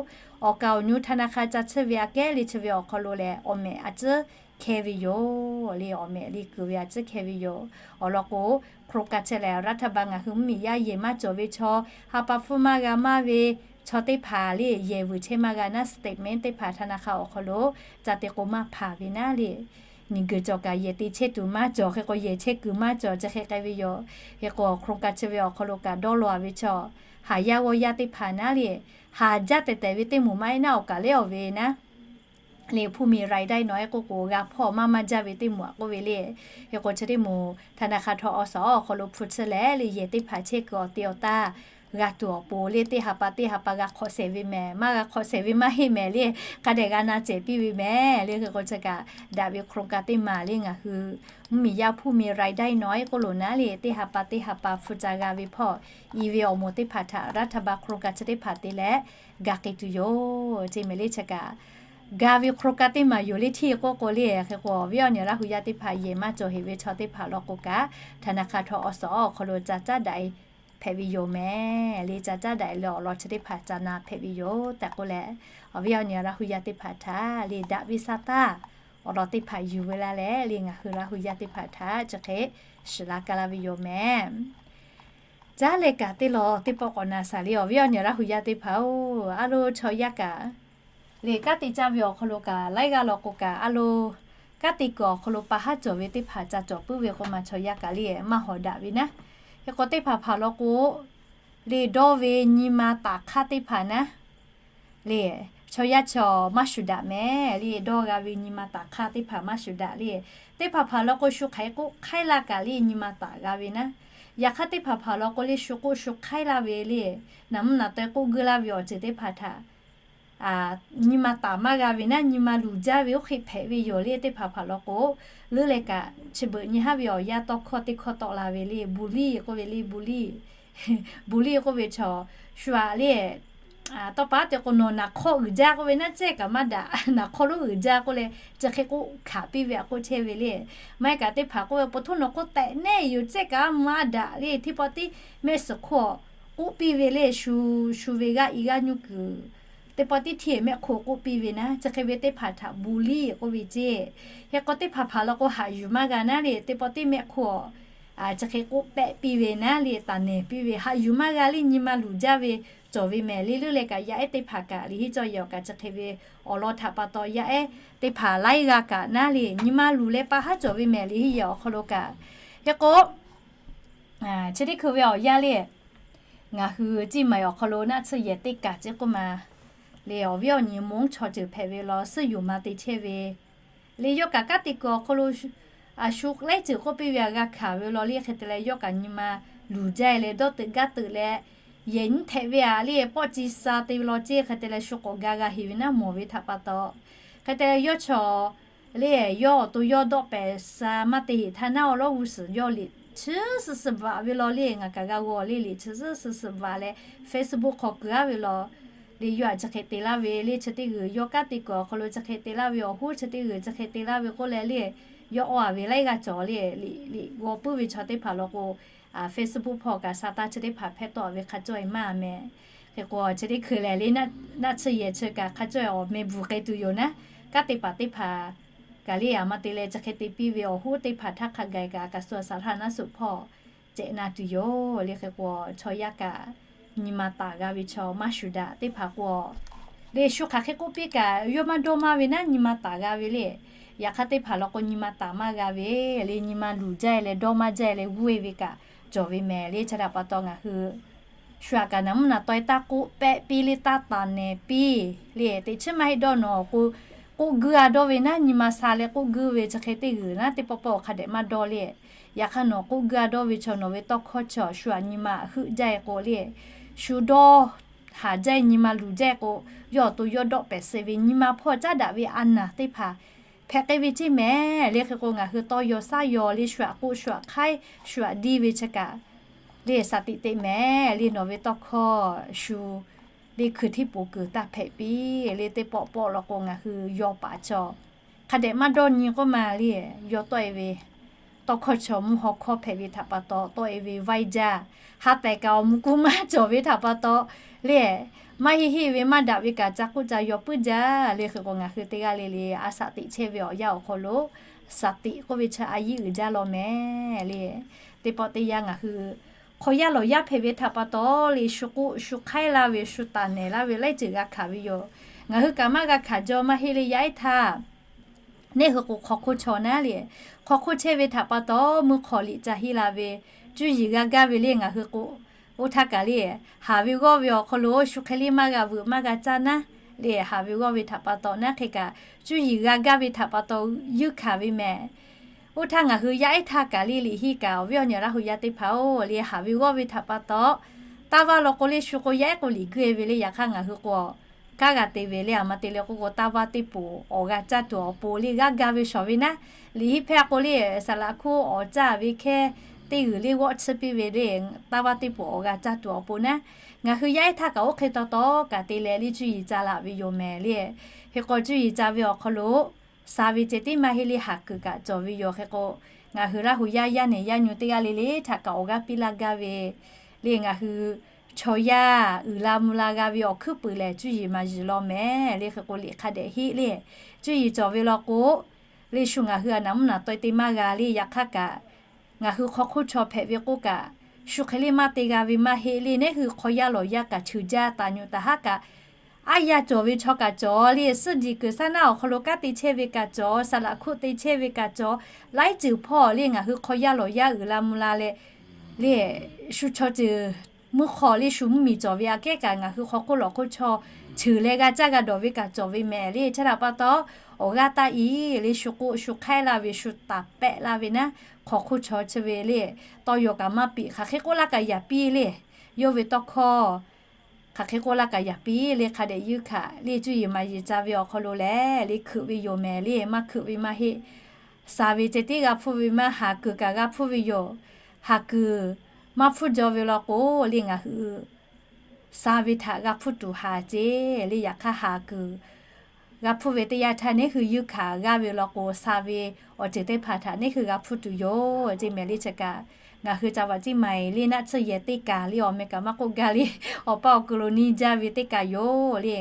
awˬ kaˍ awˬ nu ธนาคาร ca chiˇ ve aꞈ kehˉ le chi ve awˬ hk'aw lo lehˬ awˬ mehꞈ a ciˉ hkeh ve yoˬ le. Awˬ mehꞈ le kuiˬ ve a ciˉ hkeh ve yoˬ. Awˬ lawn k'o, โครงการ chi lehˬ รัฐบาล ngaˬ hui mvuhˇmiˬ yaˇ yehˬ maˇ cawˬ ve chaw, ha pa hpfuhˇ maˇ g'a maˇ ve chaw teˇ hpaˍ le yehˬ vuiˬ chehˇ maˇ g'a naˉ, statement teˇ hpaˍ ธนาคาร awˬ hk'aw lo ca te k'o maˇ hpanˍ ve naˉ le. Miˬguiˬ cawˬ kaꞈ yehˬ te chehˇ tuˬ maˇ cawˬ, hk'e k'o yehˬ chehˇ kuiˬ maˇ cawˬ, chi hk'e k'ai ve yoˬ. Hk'e k'o โครงการ chi ve awˬ hk'aw lo kaꞈ dawˇ law ve chaw, haˍ yaˇ g'awˇ yaˇ teˇ hpaˍ naˉ le, haˍ jaˇ tehˬ tehˬ ve teˇ moˍ maˇ heˆ naˉ awˬ kaˍ lehˉ awˬ ve naˉ le, ผู้มีรายได้น้อย k'oˆ k'o g'a hpawˇ maˇ maˇ jaˇ ve teˇ moˍ aꞈ k'oˆ ve le. Hk'e k'o chi teˇ moˍ ธนาคาร ทกส awˬ hk'aw lo hpu chi leh le yehˬ teˇ hpaˍ chehˇ kuiˬ awˬ te awˬ taˇ g'a tuˬ awˬ pon le teˇ ha pa teˇ ha pa g'a hk'awꞈ shehˍ ve mehˍ, maˇ g'a hk'awꞈ shehˍ ve maˇ heˆ mehˍ le, hk'a dehꞈ g'a na cehˬ piˇ ve mehˍ le. Hk'e k'o chi kaꞈ daꞈ ve โครงการ teˇ maˬ le ngaˬ hui mvuhˇmiˬ yaˇ ผู้มีรายได้น้อย k'oˆ lo naˉ le teˇ ha pa teˇ ha pa hpu ca g'a ve hpawˇ, i ve awˬ moˍ teˇ hpaˍ htaꞈ รัฐบาล โครงการ chi teˇ hpaˍ te leh ga k'ai tuˬ yoˬ ceˇ mehˍ le. Chi kaꞈ ga ve โครงการ teˇ maˬ yoˬ le htiˇ k'oˆ k'o le. Hk'e k'o awˬ viˉ awˬ nyi Laˇ hu yaˇ teˇ hpaˍ yehˬ maˇ cawˬ heˍ ve chaw teˇ hpaˍ law k'o kaꞈ, ธนาคาร ทกส awˬ hk'aw lo ca caˉ daꞈ hpehꞈ ve yoˬ mehˍ le. Ca caˉ daꞈ le awˬ lawn chi teˇ hpaˍ ca na hpehꞈ ve yoˬ tehꞈ k'oˆ leh, awˬ viˉ awˬ nyi Laˇ hu yaˇ teˇ hpaˍ htaꞈ le daꞈ ve sa taˇ awˬ lawn teˇ hpaˍ yuˬ ve laˇ leh le ngaˬ hui Laˇ hu yaˇ teˇ hpaˍ htaꞈ chi hk'e shiˍ la ka laˇ ve yoˬ mehˍ. Caˉ leh kaꞈ teˇ lawn teˇ pawˆ k'awꞈ na shaˍ le awˬ viˉ awˬ nyi Laˇ hu yaˇ teˇ hpaˍ-oˬ, a lo chaw yaˇ kaꞈ le kanˉ te caˇ ve awˬ hk'aw lo kaꞈ laiˉ g'aˇ law k'o kaꞈ a lo kanˉ te kuiˬ awˬ hk'aw lo pa haˉ cawˬ ve teˇ hpaˍ ca cawˬ puiˉ ve k'o maˬ chaw yaˇ kaꞈ le maˇ hawˍ daꞈ ve naˉ. Hk'e k'o teˇ hpaˍ hpaˍ law k'o le dawˇ ve nyi ma taˍ hk'aˇ teˇ hpaˍ naˉ le chaw yaˇ chaw maˇ shuˍ daꞈ mehˍ le. Dawˇ g'a ve nyi ma taˍ hk'aˇ teˇ hpaˍ maˇ shuˍ daꞈ le. Teˇ hpaˍ hpaˍ law k'o shu hk'aˬ hk'e k'oˆ hk'aiˉ laˇ kaꞈ le nyi ma taˍ g'a ve naˉ. Yaꞈ hk'aˇ teˇ hpaˍ hpaˍ law k'o le shu k'oˆ shu hk'aiˉ laˇ ve le, naˬ mvuhˇ naˬ taweh k'oˆ geuˆ laˇ ve awˬ ceuˬ teˇ hpaˍ htaꞈ nyi ma taˍ maˇ g'a ve naˉ, nyi ma luˬ jaˇ ve oˇ hk'e hpehꞈ ve yoˬ le. Teˇ hpaˍ hpaˍ law k'o leuˉ leh kaꞈ chi beuꞈ nyi haˉ ve awˬ yanˇ tawˇ hkawˇ teˇ hkawˇ tawˆ la ve le, bully k'oˆ ve le, bully, bully k'oˆ ve chaw shu aꞈ le tawˇ pa te k'o nawˬ naˍ hk'aw uiˍ jaˇ k'oˆ ve naˉ, cehˇ kaꞈ maˇ daꞈ, naˍ hk'aw lonˉ uiˍ jaˇ k'oˆ leh chi hk'e k'oˆ hkanˍ piˇ ve aꞈ k'oˆ chehˇ ve le. Maˇ heˆ kaꞈ teˇ hpaˍ k'oˆ ve, พอโทษ nawˬ k'oˆ tehꞈ neˉ yoˬ, cehˇ kaꞈ maˇ daꞈ le. Teˇ pawˆ tiˉ mehˆ suhˍ hk'oˆ k'oˆ piˇ ve le, shu shu ve g'aˇ i g'aˇ nyuˇ kuiˬ teˇ pawˆ tiˉ hteˇ mehˆ hk'oˆ k'oˆ piˇ ve naˉ, chi hk'e ve teˇ hpaˍ htaꞈ bully k'oˆ ve ceˇ. Hk'e k'o teˇ hpaˍ hpaˍ law k'o haꞈ yuˬ maˇ g'a naˉ le, teˇ pawˆ tiˉ mehˆ hk'oˆ chi hk'e k'oˆ pehˆ piˇ ve naˉ le, taˍ nehˍ piˇ ve, haꞈ yuˬ maˇ g'a le, nyi ma luˬ jaˇ ve cawˬ ve mehˍ le. Leuˉ leh kaꞈ yaˇ ehˉ teˇ hpaˍ kaꞈ liꞈ henˇ cawˇ yehˬ awˬ kaꞈ chi hk'e ve awˬ lawn htaꞈ pa taw yaˇ ehˉ teˇ hpaˍ laiˉ g'aˇ kaꞈ naˉ le nyi ma luˬ leh pa haˉ cawˬ ve mehˍ liꞈ henˇ yehˬ awˬ hk'aw lo kaꞈ. Hk'e k'o chi teˇ hkui ve awˬ yanˇ le ngaˬ hui ciˇ maˬ awˬ hk'aw lo naˆ tsuhˇ yehˬ teˇ kaˬ ceˇ k'oˆ ma le, awˬ viˉ awˬ nyi mvuhˇ chaw ceuˬ hpehꞈ ve law suhˉ yoˬ ma te chehˇ ve le. Yawˇ kaꞈ kanˉ te kuiˬ awˬ hk'aw lo a shu laiˉ ceuˬ k'oˆ piˇ ve aꞈ g'a hkanˍ ve law le. Hk'e te leh yawˇ kaꞈ nyi ma luˬ jaˇ leh dawˇ teuꞈ gaˇ teuꞈ leh yehˬ nyiˇ htehꞈ ve aꞈ le pawˆ ci sha te ve law ceˇ. Hk'e te leh shu k'awꞈ ga g'a heˍ ve naˉ mawˬ ve htaꞈ pa taw, hk'e te leh yawˇ chaw le yawˇ awˬ to yawˇ dawˆ pehˍ sha maˇ te heˍ htaˇ naˉ awˬ lawˉ g'uˇ suhˍ yawˇ liꞈ chi suh suh bvuhꞈ ve law le. Ngaˬ kaꞈ g'a g'aw le, liꞈ chi suh suh bvuhꞈ leh Facebook hk'aw kuˬ aˉ ve law le. Yawˇ aꞈ chi hk'e te laˇ ve le, chi teˇ g'uiˬ yawˇ kanˉ te kuiˬ awˬ hk'aw lo chi hk'e te laˇ ve, awˬ hoˉ chi teˇ g'uiˬ chi hk'e te laˇ ve k'oˆ leh le, yawˇ awˬ a ve laiˉ g'aˇ cawˬ le. Liꞈ liꞈ g'aw puiˉ ve chaw teˇ hpaˍ law k'o Facebook hpawˇ kaꞈ sa taˇ chi teˇ hpaˍ hpehˇ tawˆ ve hk'a cawˇ e maˇ mehˍ. Hk'e k'o chi teˇ hkui lehˬ le naˆ tsuhˇ yehˬ chi kaꞈ hk'a cawˇ e awˬ meh bvuhˬ k'ai tuˬ yoˬ naˉ. Kanˉ te paˍ teˇ hpaˍ kaꞈ le aꞈ ma te leh chi hk'e te piˇ ve awˬ hoˉ teˇ hpaˍ htaˇ hk'a gaˬ kaꞈ กระทรวงสาธารณสุข hpawˇ cehꞈ na tuˬ yoˬ le. Hk'e k'o chaw yaˇ kaꞈ nyi ma taˍ g'a ve chaw maˇ shuˍ daꞈ teˇ hpaˍ k'o le shu hk'aˬ hk'e k'oˆ piˇ kaꞈ yawˇ maˇ dawˇ maˇ ve naˉ nyi ma taˍ g'a ve le. Yaꞈ hk'aˇ teˇ hpaˍ law k'o nyi ma taˍ maˇ g'a ve le, nyi ma luˬ jaˇ e leh dawˇ maˇ jaˇ e leh g'uˇ e ve kaꞈ cawˬ ve mehˍ le. Chi htaꞈ pa taw ngaˬ hui shu aꞈ kaꞈ naˬ mvuhˇ naˬ taw e taˇ k'oˆ pehˆ piˇ le, taˇ taˍ nehˍ piˇ le. Teꞈ chiˉ maˇ heˆ dawˇ nawˬ awˬ k'o k'oˆ guiˇ a dawˇ ve naˉ, nyi ma sha leh k'oˆ guiˇ ve chi hk'e teˇ g'uiˬ naˉ, teˇ pawˆ pawˆ hk'a dehꞈ maˇ dawˇ le. Yaꞈ hk'aˇ nawˬ k'oˆ guiˇ a dawˇ ve chaw nawˬ ve tawˇ hkawˇ chi shu aꞈ nyi ma heuˆ jaˇ e k'o le, shu dawˇ haˍ jaˇ e, nyi ma luˬ jaˇ e k'o, yawˇ awˬ to yawˇ dawˆ pehˍ suh ve nyi ma hpawˇ caˉ daꞈ ve a naˬ teˇ hpaˍ hpehꞈ k'ai ve ceˇ mehˍ le. Hk'e k'o ngaˬ hui tawˇ yaw shaˉ yaw le, shu aꞈ k'oˆ shu aꞈ hk'aiˉ shu aꞈ diˇ ve chi kaꞈ le, shaˍ tiꞈ teꞈ mehˍ le. Nawˬ ve tawˇ hkawˇ shu le hkui htiˇ poˍ kuiˬ taˇ hpehꞈ piˇ le. Teˇ pawˆ pawˆ law k'o ngaˬ hui yaw paˍ chaw hk'a dehꞈ maˇ dawˇ nyi k'oˆ ma le. Yaw tawˆ e ve tawˇ hkawˇ chaw mvuhˇ haw hkawˇ hpehꞈ ve htaꞈ pa taw tawˆ e ve vaiˇ jaˇ, ha tehˬ kaꞈ awˬ mu kuˇ maˇ cawˬ ve htaꞈ pa taw le, maˇ heˆ heˆ ve maˇ daꞈ ve kaꞈ ca k'oˆ ca yaw puiˉ jaˇ le. Hk'e k'o ngaˬ hui teˇ g'aˇ le le a shaˍ tiꞈ chehˇ ve awˬ yanˇ awˬ hk'aw lo shaˍ tiꞈ k'oˆ ve chi a yiˉ uiˍ jaˇ law mehˍ le. Teˇ pawˆ teˇ yanˇ ngaˬ hui hk'aw yaˇ lawˬ yaˇ hpehꞈ ve htaꞈ pa taw le, shu k'oˆ shu hk'aiˉ laˇ ve, shu taˍ nehˬ laˇ ve laiˉ ceuˬ g'a hkanˍ ve yoˬ. Ngaˬ hui kaꞈ maˇ g'a hkanˍ jaw maˇ heˆ le. Yaˇ ehˉ htaˇ neˇ hui k'o hk'aw hk'oˆ chaw naˉ le, hk'aw hk'oˆ chehˇ ve htaꞈ pa taw mui hk'awꞈ liꞈ ca heˆ la ve, cuˇ yiˍ g'a gaˇ ve le. Ngaˬ hui k'o oˇ htaˇ kaꞈ le, haˍ ve g'awˇ ve awˬ hk'aw lo shu hk'e le maˇ g'a veuꞈ maˇ g'a caˇ naˉ le. Haˍ ve g'awˇ ve htaꞈ pa taw naˉ hk'e kaꞈ cuˇ yiˍ g'a gaˇ ve htaꞈ pa taw yuˇ hkanˍ ve mehˍ. Oˇ htaˇ ngaˬ hui yaˇ ehˉ htaˇ kaꞈ le liꞈ henˇ kaꞈ awˬ viˉ awˬ nyi Laˇ hu yaˇ teˇ hpaˍ-oˬ le, haˍ ve g'awˇ ve htaꞈ pa taw, taˇ vaˇ law k'o le shu k'o yaˇ ehˉ k'o liꞈ guˇ e ve le. Yaꞈ hk'aˇ ngaˬ hui k'o kaˉ g'a te ve le, aˬ ma te leh k'oˆ k'o taˇ vaˇ teˇ poˍ awˬ g'a caˇ tuˬ awˬ pon le g'aˇ ga ve shawˍ ve naˉ. Liꞈ henˇ hpehˇ k'o le, saˍ laꞈ hkuˇ awˬ caˇ ve hkehˇ teˇ g'uiˬ le g'awˆ tsuhˇ piˇ ve le, taˇ vaˇ teˇ poˍ awˬ g'a caˇ tuˬ awˬ pon naˉ. Ngaˬ hui yaˇ ehˉ htaˇ kaꞈ oˇ hk'e taw taw kaꞈ te leh le cuˇ yiˍ ca laˬ ve yoˬ mehˍ le. Hk'e k'o cuˇ yiˍ ca ve awˬ hk'aw lo shaˍ ve ceh tiˉ maˇ heˆ le, haˍ kuiˬ kaꞈ cawˬ ve yoˬ. Hk'e k'o ngaˬ hui Laˇ hu yaˇ yaˇ nehˬ yaˇ nyu teˇ g'aˇ le le htaꞈ kaꞈ awˬ g'aˇ piˇ laˇ gaˇ ve le, ngaˬ hui chaw yaˇ uiˍ la mvuh la g'a ve awˬ hkuiˉ puiˍ lehˬ cuˇ yiˍ maˍ yiˍ law mehˍ le. Hk'e k'o liꞈ hk'a dehꞈ heˆ le. Cuˇ yiˍ cawˬ ve law k'o le shu ngaˬ hui aˬ naˍ mvuhˇ naˬ taweh te maˇ g'a le. Yaꞈ hk'aˇ kaꞈ ngaˬ hui hk'aw hk'oˆ chaw hpehꞈ ve k'oˆ kaꞈ shu hk'e le maˇ te g'a ve maˇ heˆ le. Neˇ hui hk'aw yaˇ lawˬ yaˇ kaꞈ cheuˬ jaˇ, taˍ nyu taˍ haˉ kaꞈ aˉ yaˇ cawˬ ve chaw kaꞈ cawˬ le, suhˆ diˬ kuiˬ saˉ naˉ awˬ hk'aw lo kanˉ te chehˇ ve kaꞈ cawˬ, saˍ laꞈ hkuˆ te chehˇ ve kaꞈ cawˬ, laiˉ ceuˬ hpawˇ le ngaˬ hui hk'aw yaˇ lawˬ yaˇ uiˍ la mvuh la leh le shu chaw ceuˬ mvuhˇ hk'aw le shu mvuhˇ miˬ cawˬ ve aꞈ kehˉ kaꞈ ngaˬ hui hk'aw hk'oˆ lawˬ hk'oˆ chaw cheuˬ leh g'a caˇ g'a dawˬ ve kaꞈ cawˬ ve mehˍ le. Chaˇ htaꞈ pa taw awˬ g'aˇ taˇ i le shu k'oˆ shu hk'aiˉ laˇ ve shu taˍ pehˆ laˇ ve naˉ, hk'aw hk'oˆ chaw chi ve le tawˇ yaw kaꞈ maˇ piꞈ, hk'aˬ hk'e k'oˆ laˇ kaꞈ yaꞈ piˇ le. Yawˇ ve tawˇ hkawˇ hk'aˬ hk'e k'oˆ laˇ kaꞈ yaꞈ piˇ le. Hk'a dehꞈ yuˇ hkanˍ le cuˇ yiˍ maˍ yiˍ ca ve awˬ hk'aw lo lehˬ le hkeuꞈ ve yoˬ mehˍ le, maˇ hkeuꞈ ve maˇ heˆ. Shaˍ ve ceh tiˉ g'a hpfuhˇ ve maˇ, haˍ kuiˬ kaꞈ g'a hpfuhˇ ve yoˬ. Haˍ kuiˬ maˇ hpfuhˇ jaw ve law k'o le ngaˬ hui shaˍ ve htaꞈ g'a hpfuhˇ tuˬ haˍ ceˇ le. Yaꞈ hk'aˇ haˍ kuiˬ g'a hpfuhˇ ve teˇ yanˇ htaˇ neˇ hui yuˇ hkanˍ g'aˇ ve law k'o shaˍ ve awˬ ceuˬ teˇ hpaˍ htaꞈ neˇ hui g'a hpfuhˇ tuˬ yoˬ ceˇ mehˍ le. Chi kaꞈ ngaˬ hui ca vaꞈ ceˇ ma e le naˆ tsuhˇ yehˬ teˇ kaˬ le awˬ meh kaꞈ maˇ k'oˆ gaˇ le. Awˬ paˇ awˬ ku lo niˇ jaˇ ve teˇ kaˬ yoˬ le.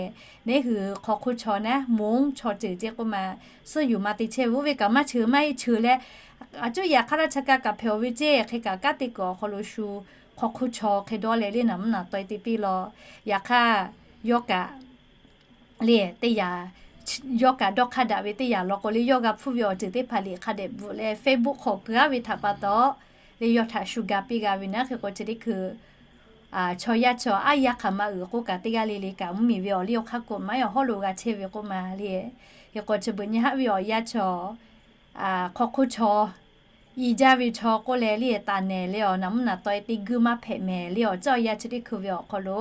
Neˇ hui hk'aw hk'oˆ chaw naˉ, moˍ chaw ceuˬ ceˇ k'oˆ ma, suhˆ yuˬ ma te chehˇ ve oˇ ve kaꞈ maˇ cheuˬ maˇ heˆ cheuˬ leh, a cuˇ yiˍ hk'aˇ laˇ cha kaꞈ kaꞈ hpehꞈ-oˬ ve ceˇ. Hk'e kaꞈ kanˉ te kuiˬ awˬ hk'aw lo shu hk'aw hk'oˆ chaw hk'e dawˇ leh le naˬ mvuhˇ naˬ taweh te piˇ law. Yaꞈ hk'aˇ yawˇ kaꞈ le teˇ yanˇ, yawˇ kaꞈ dawˇ hk'aˇ daꞈ ve teˇ yanˇ law k'o le yawˇ g'a hpfuhˇ ve awˬ ceuˬ teˇ hpaˍ liꞈ hk'a dehꞈ bvuhꞈ leh Facebook hk'aw keu-a ve htaꞈ pa taw le yawˇ htaꞈ shu ga piˇ g'a ve naˉ. Hk'e k'o chi teˇ hkui chaw yaˇ chaw aˉ yaˇ hk'aˬ ma uiˍ k'oˆ kaꞈ teˇ g'aˇ le le kaꞈ mvuhˇ miˬ ve awˬ liˇ awˬ hk'aˇ k'o maˇ yaꞈ hawˉ lo g'a chehˇ ve k'oˆ ma le. Hk'e k'o chi beuꞈ nyi haˆ ve awˬ yaˇ chaw hk'aw hk'oˆ chaw i jaˇ ve chaw k'oˆ leh le taˍ nehˬ le awˬ naˬ mvuhˇ naˬ taweh te guiˇ maˇ hpehꞈ mehˍ le. Awˬ cawˇ yaˇ chi teˇ hkui ve awˬ hk'aw lo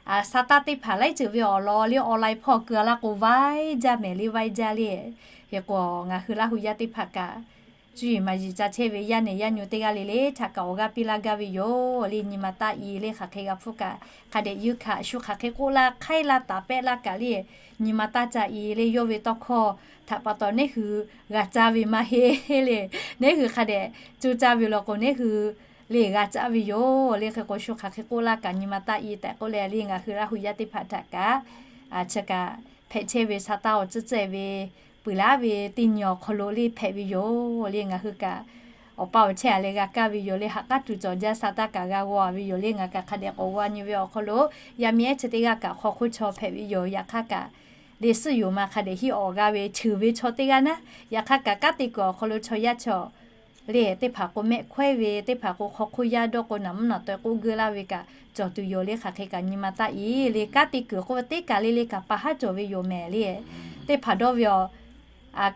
a sa taˇ teˇ hpaˍ laiˉ ceuˬ ve awˬ lawn le online hpawˇ keu-a laˇ k'o vaiˇ jaˇ mehˍ le vaiˇ jaˇ le. Hk'e k'o ngaˬ hui Laˇ hu yaˇ teˇ hpaˍ kaꞈ cuˇ yiˍ maˍ yiˍ ca chehˇ ve yaˇ nehˬ yaˇ nyu teˇ g'aˇ le le htaꞈ kaꞈ awˬ g'aˇ piˇ laˇ gaˇ ve yoˬ le. Nyi ma taˇ i le hk'aˬ hk'e g'a hpfuhˇ kaꞈ hk'a dehꞈ yuˇ hkanˍ, shu hk'aˬ hk'e k'oˆ laˇ hk'aiˉ laˇ taˍ pehˆ laˇ kaꞈ le nyi ma taˇ ca i le. Yawˇ ve tawˇ hkawˇ htaꞈ pa taw neˇ hui g'a caˇ ve maˇ heˆ le. Neˇ hui hk'a dehꞈ cuˇ caˇ ve law k'o neˇ hui le g'a caˇ ve yoˬ le. Hk'e k'o shu hk'aˬ hk'e k'oˆ laˇ kaꞈ nyi ma taˇ i tehꞈ k'oˆ leh le ngaˬ hui Laˇ hu yaˇ teˇ hpaˍ htaꞈ kaꞈ chi kaꞈ hpehꞈ chehˇ ve sa taˇ awˬ tcuhˉ tcuhˉ ve peuˬ laˉ ve teˇ nyi awˬ hk'aw lo le hpehꞈ ve yoˬ le. Ngaˬ hui kaꞈ awˬ pa awˬ chehˇ-a leh g'a kaˇ ve yoˬ le. Ha k'aˉ tuˬ cawˬ jaˇ sa taˇ kaꞈ g'a g'aw-a ve yoˬ le. Ngaˬ kaꞈ hk'a dehꞈ k'awꞈ g'aw nyi ve awˬ hk'aw lo yaˇ miˇ ehˉ chi teˇ g'aˇ kaꞈ hk'aw hk'oˆ chaw hpehꞈ ve yoˬ. Yaꞈ hk'aˇ kaꞈ le suhˆ yoˬ ma hk'a dehꞈ hiˆ awˬ g'a ve cheuˬ ve chaw teˇ g'aˇ naˉ. Yaꞈ hk'aˇ kaꞈ kanˉ te kuiˬ awˬ hk'aw lo chaw yaˇ chaw le teˇ hpaˍ k'o mehˆ hkawehˉ ve teˇ hpaˍ k'o hk'aw hk'oˆ yaˇ dawˇ k'o naˬ mvuhˇ naˬ taweh k'oˆ guiˇ laˇ ve kaꞈ cawˬ tuˬ yoˬ le. Hk'aˬ hk'e kaꞈ nyi ma taˇ i le kanˉ te kuiˬ k'oˆ ve teˇ kaˬ le le kaꞈ pa haˉ cawˬ ve yoˬ mehˍ le. teˇ hpaˍ dawˇ ve awˬ,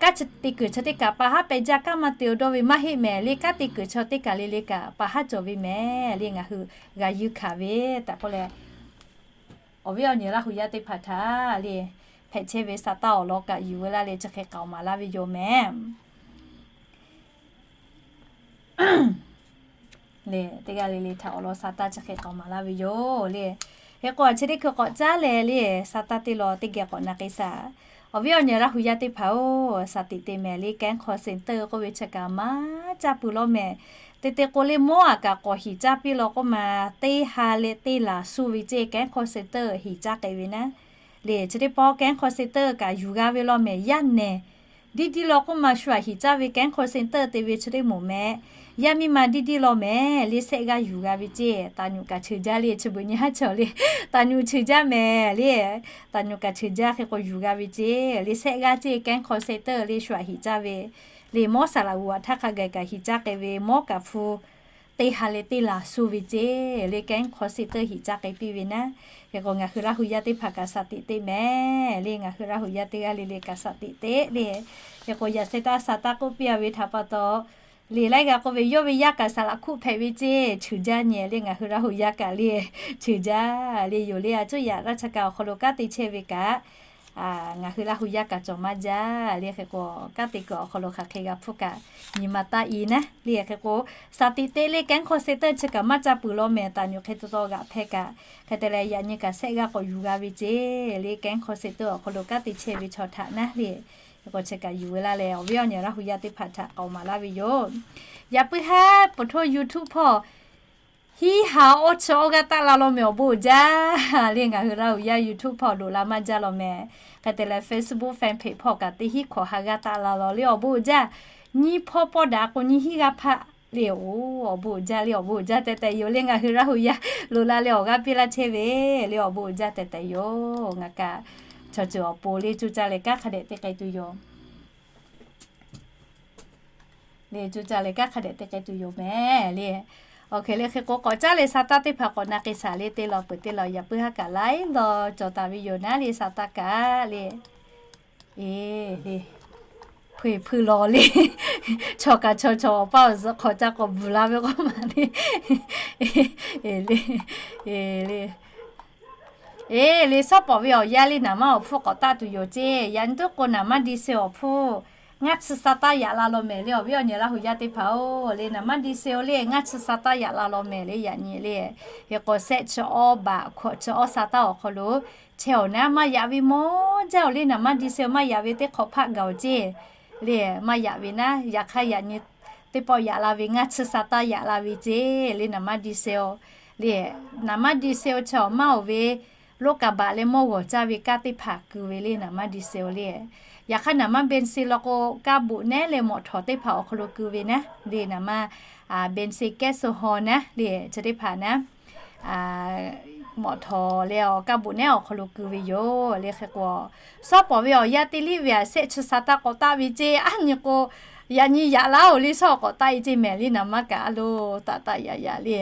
kanˉ te kuiˬ chaw teˇ kaꞈ pa haˉ peh jaˇ, kanˉ maˇ te-o dawˇ ve maˇ heˆ mehˍ le. Kanˉ te kuiˬ chaw teˇ kaꞈ le le kaꞈ pa haˉ cawˬ ve mehˍ le. Ngaˬ hui g'a yuˇ hkanˍ ve htaꞈ k'oˆ leh, awˬ viˉ awˬ nyi Laˇ hu yaˇ teˇ hpaˍ htaꞈ le hpehꞈ chehˇ ve sa taˇ awˬ lawn kaꞈ yuˬ ve laˇ leh chi hk'e k'aoˍ maˍ laˇ ve yoˬ mehˍ. Le teˇ g'aˇ le le htaꞈ awˬ lawn sa taˇ chi hk'e k'aoˍ maˍ laˇ ve yoˬ le. Hk'e k'o chi teˇ hkui k'awꞈ caˉ leh le, sa taˇ teˇ lawn teˇ geh k'awꞈ na k'ai shaˍ. Awˬ viˉ awˬ nyi Laˇ hu yaˇ teˇ hpaˍ-oˬ, shaˍ tiꞈ te mehˍ le. Kehˉ hk'aw center k'oˆ ve chi kaꞈ maˇ caˇ peuˬ law mehˍ. Te te k'o le mawˉ aꞈ kaꞈ k'awꞈ hiˍ caˇ piˇ law k'oˆ ma, teˇ ha leh teˇ laˬ suh ve ceˇ kehˉ hk'aw center hiˍ caˇ k'ai ve naˉ. Le chi teˇ pawˆ kehˉ hk'aw center kaꞈ yuˬ g'a ve law mehˍ. Yaˇ nehˬ diˇ diˇ law k'oˆ ma shu aꞈ hiˍ caˇ ve kehˉ hk'aw center te ve chi teˇ moˍ mehˍ. Yaˇ miˇ ma diˇ diˇ law mehˍ le, shehˆ g'aˇ yuˬ g'a ve ceˇ. Taˍ nyuꞈ kaꞈ cheuˬ jaˇ le, chi beuꞈ nyi haˉ chaw le, taˍ nyuꞈ cheuˬ jaˇ mehˍ le. Taˍ nyuꞈ kaꞈ cheuˬ jaˇ hk'e k'o yuˬ g'a ve ceˇ. Le shehˆ g'aˇ ceˇ kehˉ hk'aw center le shu aꞈ hiˍ caˇ ve. Le mawˉ saˍ laꞈ g'uˬ aꞈ htaˇ hk'a gaˬ kaꞈ hiˍ caˇ k'ai ve, mawˉ kaꞈ hpu teˇ ha leh teˇ laˬ suh ve ceˇ. Le kehˉ hk'aw center hiˍ caˇ k'ai piˇ ve naˉ. Hk'e k'o ngaˬ hui Laˇ hu yaˇ teˇ hpaˍ kaꞈ shaˍ tiꞈ te mehˍ le. Ngaˬ hui Laˇ hu yaˇ teˇ g'aˇ le le kaꞈ shaˍ tiꞈ te le. Hk'e k'o yaꞈ sheh taˇ sa taˇ k'oˆ piˇ a ve htaꞈ pa taw, le laiˉ g'a k'oˆ ve, yawˇ ve yaˇ kaꞈ saˍ laꞈ hkuˆ hpehꞈ ve ceˇ, cheuˬ jaˇ nyi le. Ngaˬ hui Laˇ hu yaˇ kaꞈ le cheuˬ jaˇ le yoˬ le. A cuˇ yaꞈ raˇ cha kaꞈ awˬ hk'aw lo kanˉ te chehˇ ve kaꞈ, ngaˬ hui Laˇ hu yaˇ kaꞈ cawˬ maˇ jaˇ le. Hk'e k'o kanˉ te kuiˬ awˬ hk'aw lo hk'aˬ hk'e g'a hpfuhˇ kaꞈ nyi ma taˇ i naˉ le. Hk'e k'o shaˍ tiꞈ te le kehˉ hk'aw center chi kaꞈ maˇ caˇ peuˬ law mehˍ. Taˍ nyuꞈ hk'e taw taw g'aꞈ hpehˇ kaꞈ, hk'e te leh yaꞈ nyi kaꞈ shehˆ g'aˇ k'awꞈ yuˬ g'a ve ceˇ. Le kehˉ hk'aw center awˬ hk'aw lo kanˉ te chehˇ ve chaw htaꞈ naˉ le. Hk'e k'o chi kaꞈ yuˬ ve laˇ leh awˬ viˉ awˬ nyi Laˇ hu yaˇ teˇ hpaˍ htaꞈ k'aoˍ maˍ laˇ ve yoˬ. Yaꞈ puiˉ haˉ po htoˇ YouTube hpawˇ hiˉ ha awˇ chi awˇ g'aˇ taˆ la law mehˍ awˬ bon uiˍ jaˇ le. Ngaˬ hui Laˇ hu yaˇ YouTube hpawˇ loꞈ la maˇ jaˇ law mehˍ. Hk'e te leh Facebook fan page hpawˇ kaꞈ teˇ hiˉ hkawꞈ ha g'aˇ taˆ la law le awˬ bon uiˍ jaˇ. Nyiˇ hpawˇ pawˆ daꞈ k'o nyiˇ hiˉ g'aˇ hpaˆ le. Oˬ, awˬ bon uiˍ jaˇ le, awˬ bon uiˍ jaˇ tehꞈ tehꞈ yoˬ le. Ngaˬ hui Laˇ hu yaˇ loꞈ la leh awˬ g'aˇ piˇ laˇ chehˇ ve le awˬ bon uiˍ jaˇ tehꞈ tehꞈ yoˬ. Ngaˬ kaꞈ chaw ceuˬ awˬ pon le cuˇ caˇ leh kanˉ hk'a dehꞈ te k'ai tuˬ yoˬ. Le cuˇ caˇ leh kanˉ hk'a dehꞈ te k'ai tuˬ yoˬ mehˍ le. Awˬ hk'e le hk'e k'o k'awꞈ caˉ leh sa taˇ teˇ hpaˍ k'awꞈ na k'ai shaˍ le. Teˇ law peuˬ teˇ law yaꞈ puiˉ haˉ kaꞈ laiˉ law cawˬ taˍ ve yoˬ naˉ le sa taˇ kaꞈ le. E, le, hpui hpui law le. Chaw kaꞈ chaw chaw awˬ paˇ awˬ zuhꞈ hk'aw caˇ k'awꞈ bvuhˬ la ve k'oˆ ma le. E, le, e, le. E, le shawˉ pawˍ ve awˬ yaˇ le naˍ manˇ awˬ hpfuhˇ k'awꞈ taˆ tuˬ yoˬ ceˇ. Yaꞈ nyi tuˉ k'o naˍ manˇ di se awˬ hpfuhˇ ngaˇ chi sa taˇ yaꞈ la law mehˍ le awˬ viˉ awˬ nyi Laˇ hu yaˇ teˇ hpaˍ-oˬ. Le naˍ manˇ di se-o le ngaˇ chi sa taˇ yaꞈ la law mehˍ le yaꞈ nyi le. Hk'e k'o shehˆ chi awˇ baꞈ hkawꞈ chi awˇ sa taˇ awˬ hk'aw lo chehˇ awˬ naˉ maˇ yaꞈ ve mawˇ jaˇ-oˬ le. Naˍ manˇ di se-o maˇ yaꞈ ve teˇ hk'awꞈ hpaˆ gaˬ-oˬ ceˇ. Le maˇ yaꞈ ve naˉ yaꞈ hk'aˇ yaꞈ nyi teˇ pawˆ yaꞈ la ve ngaˇ chi sa taˇ yaꞈ la ve ceˇ. Le naˍ manˇ di se-o le naˍ manˇ di se-o chi awˬ maˇ-oˬ ve loˇ kaˍ baꞈ leh mawˇ g'awˬ caˇ ve kaˇ teˇ hpaˍ keu ve le naˍ manˇ di se-o le. Yaꞈ hk'aˇ naˍ manˇ benz se law k'o kaˇ boꞈ nehˉ leh mawꞈ htawˍ teˇ hpaˍ awˬ hk'aw lo keu ve naˉ. Le naˍ manˇ benz se kehˉ suh haw naˉ le chi teˇ hpaˍ naˉ mawꞈ htawˍ leh awˬ kaˇ boꞈ nehˉ awˬ hk'aw lo keu ve yoˬ le. Hk'e k'o shawˉ pawˍ ve awˬ yaˇ teˇ liˇ ve aꞈ shehˆ chi sa taˇ k'awꞈ taˆ ve ceˇ. Aˉ nyi k'o yaꞈ nyi yaꞈ laˇ-oˬ le shawˉ k'awꞈ taˆ-e ceˇ mehˍ le naˍ manˇ kaꞈ a loˬ taˆ taˆ yaꞈ yaꞈ le.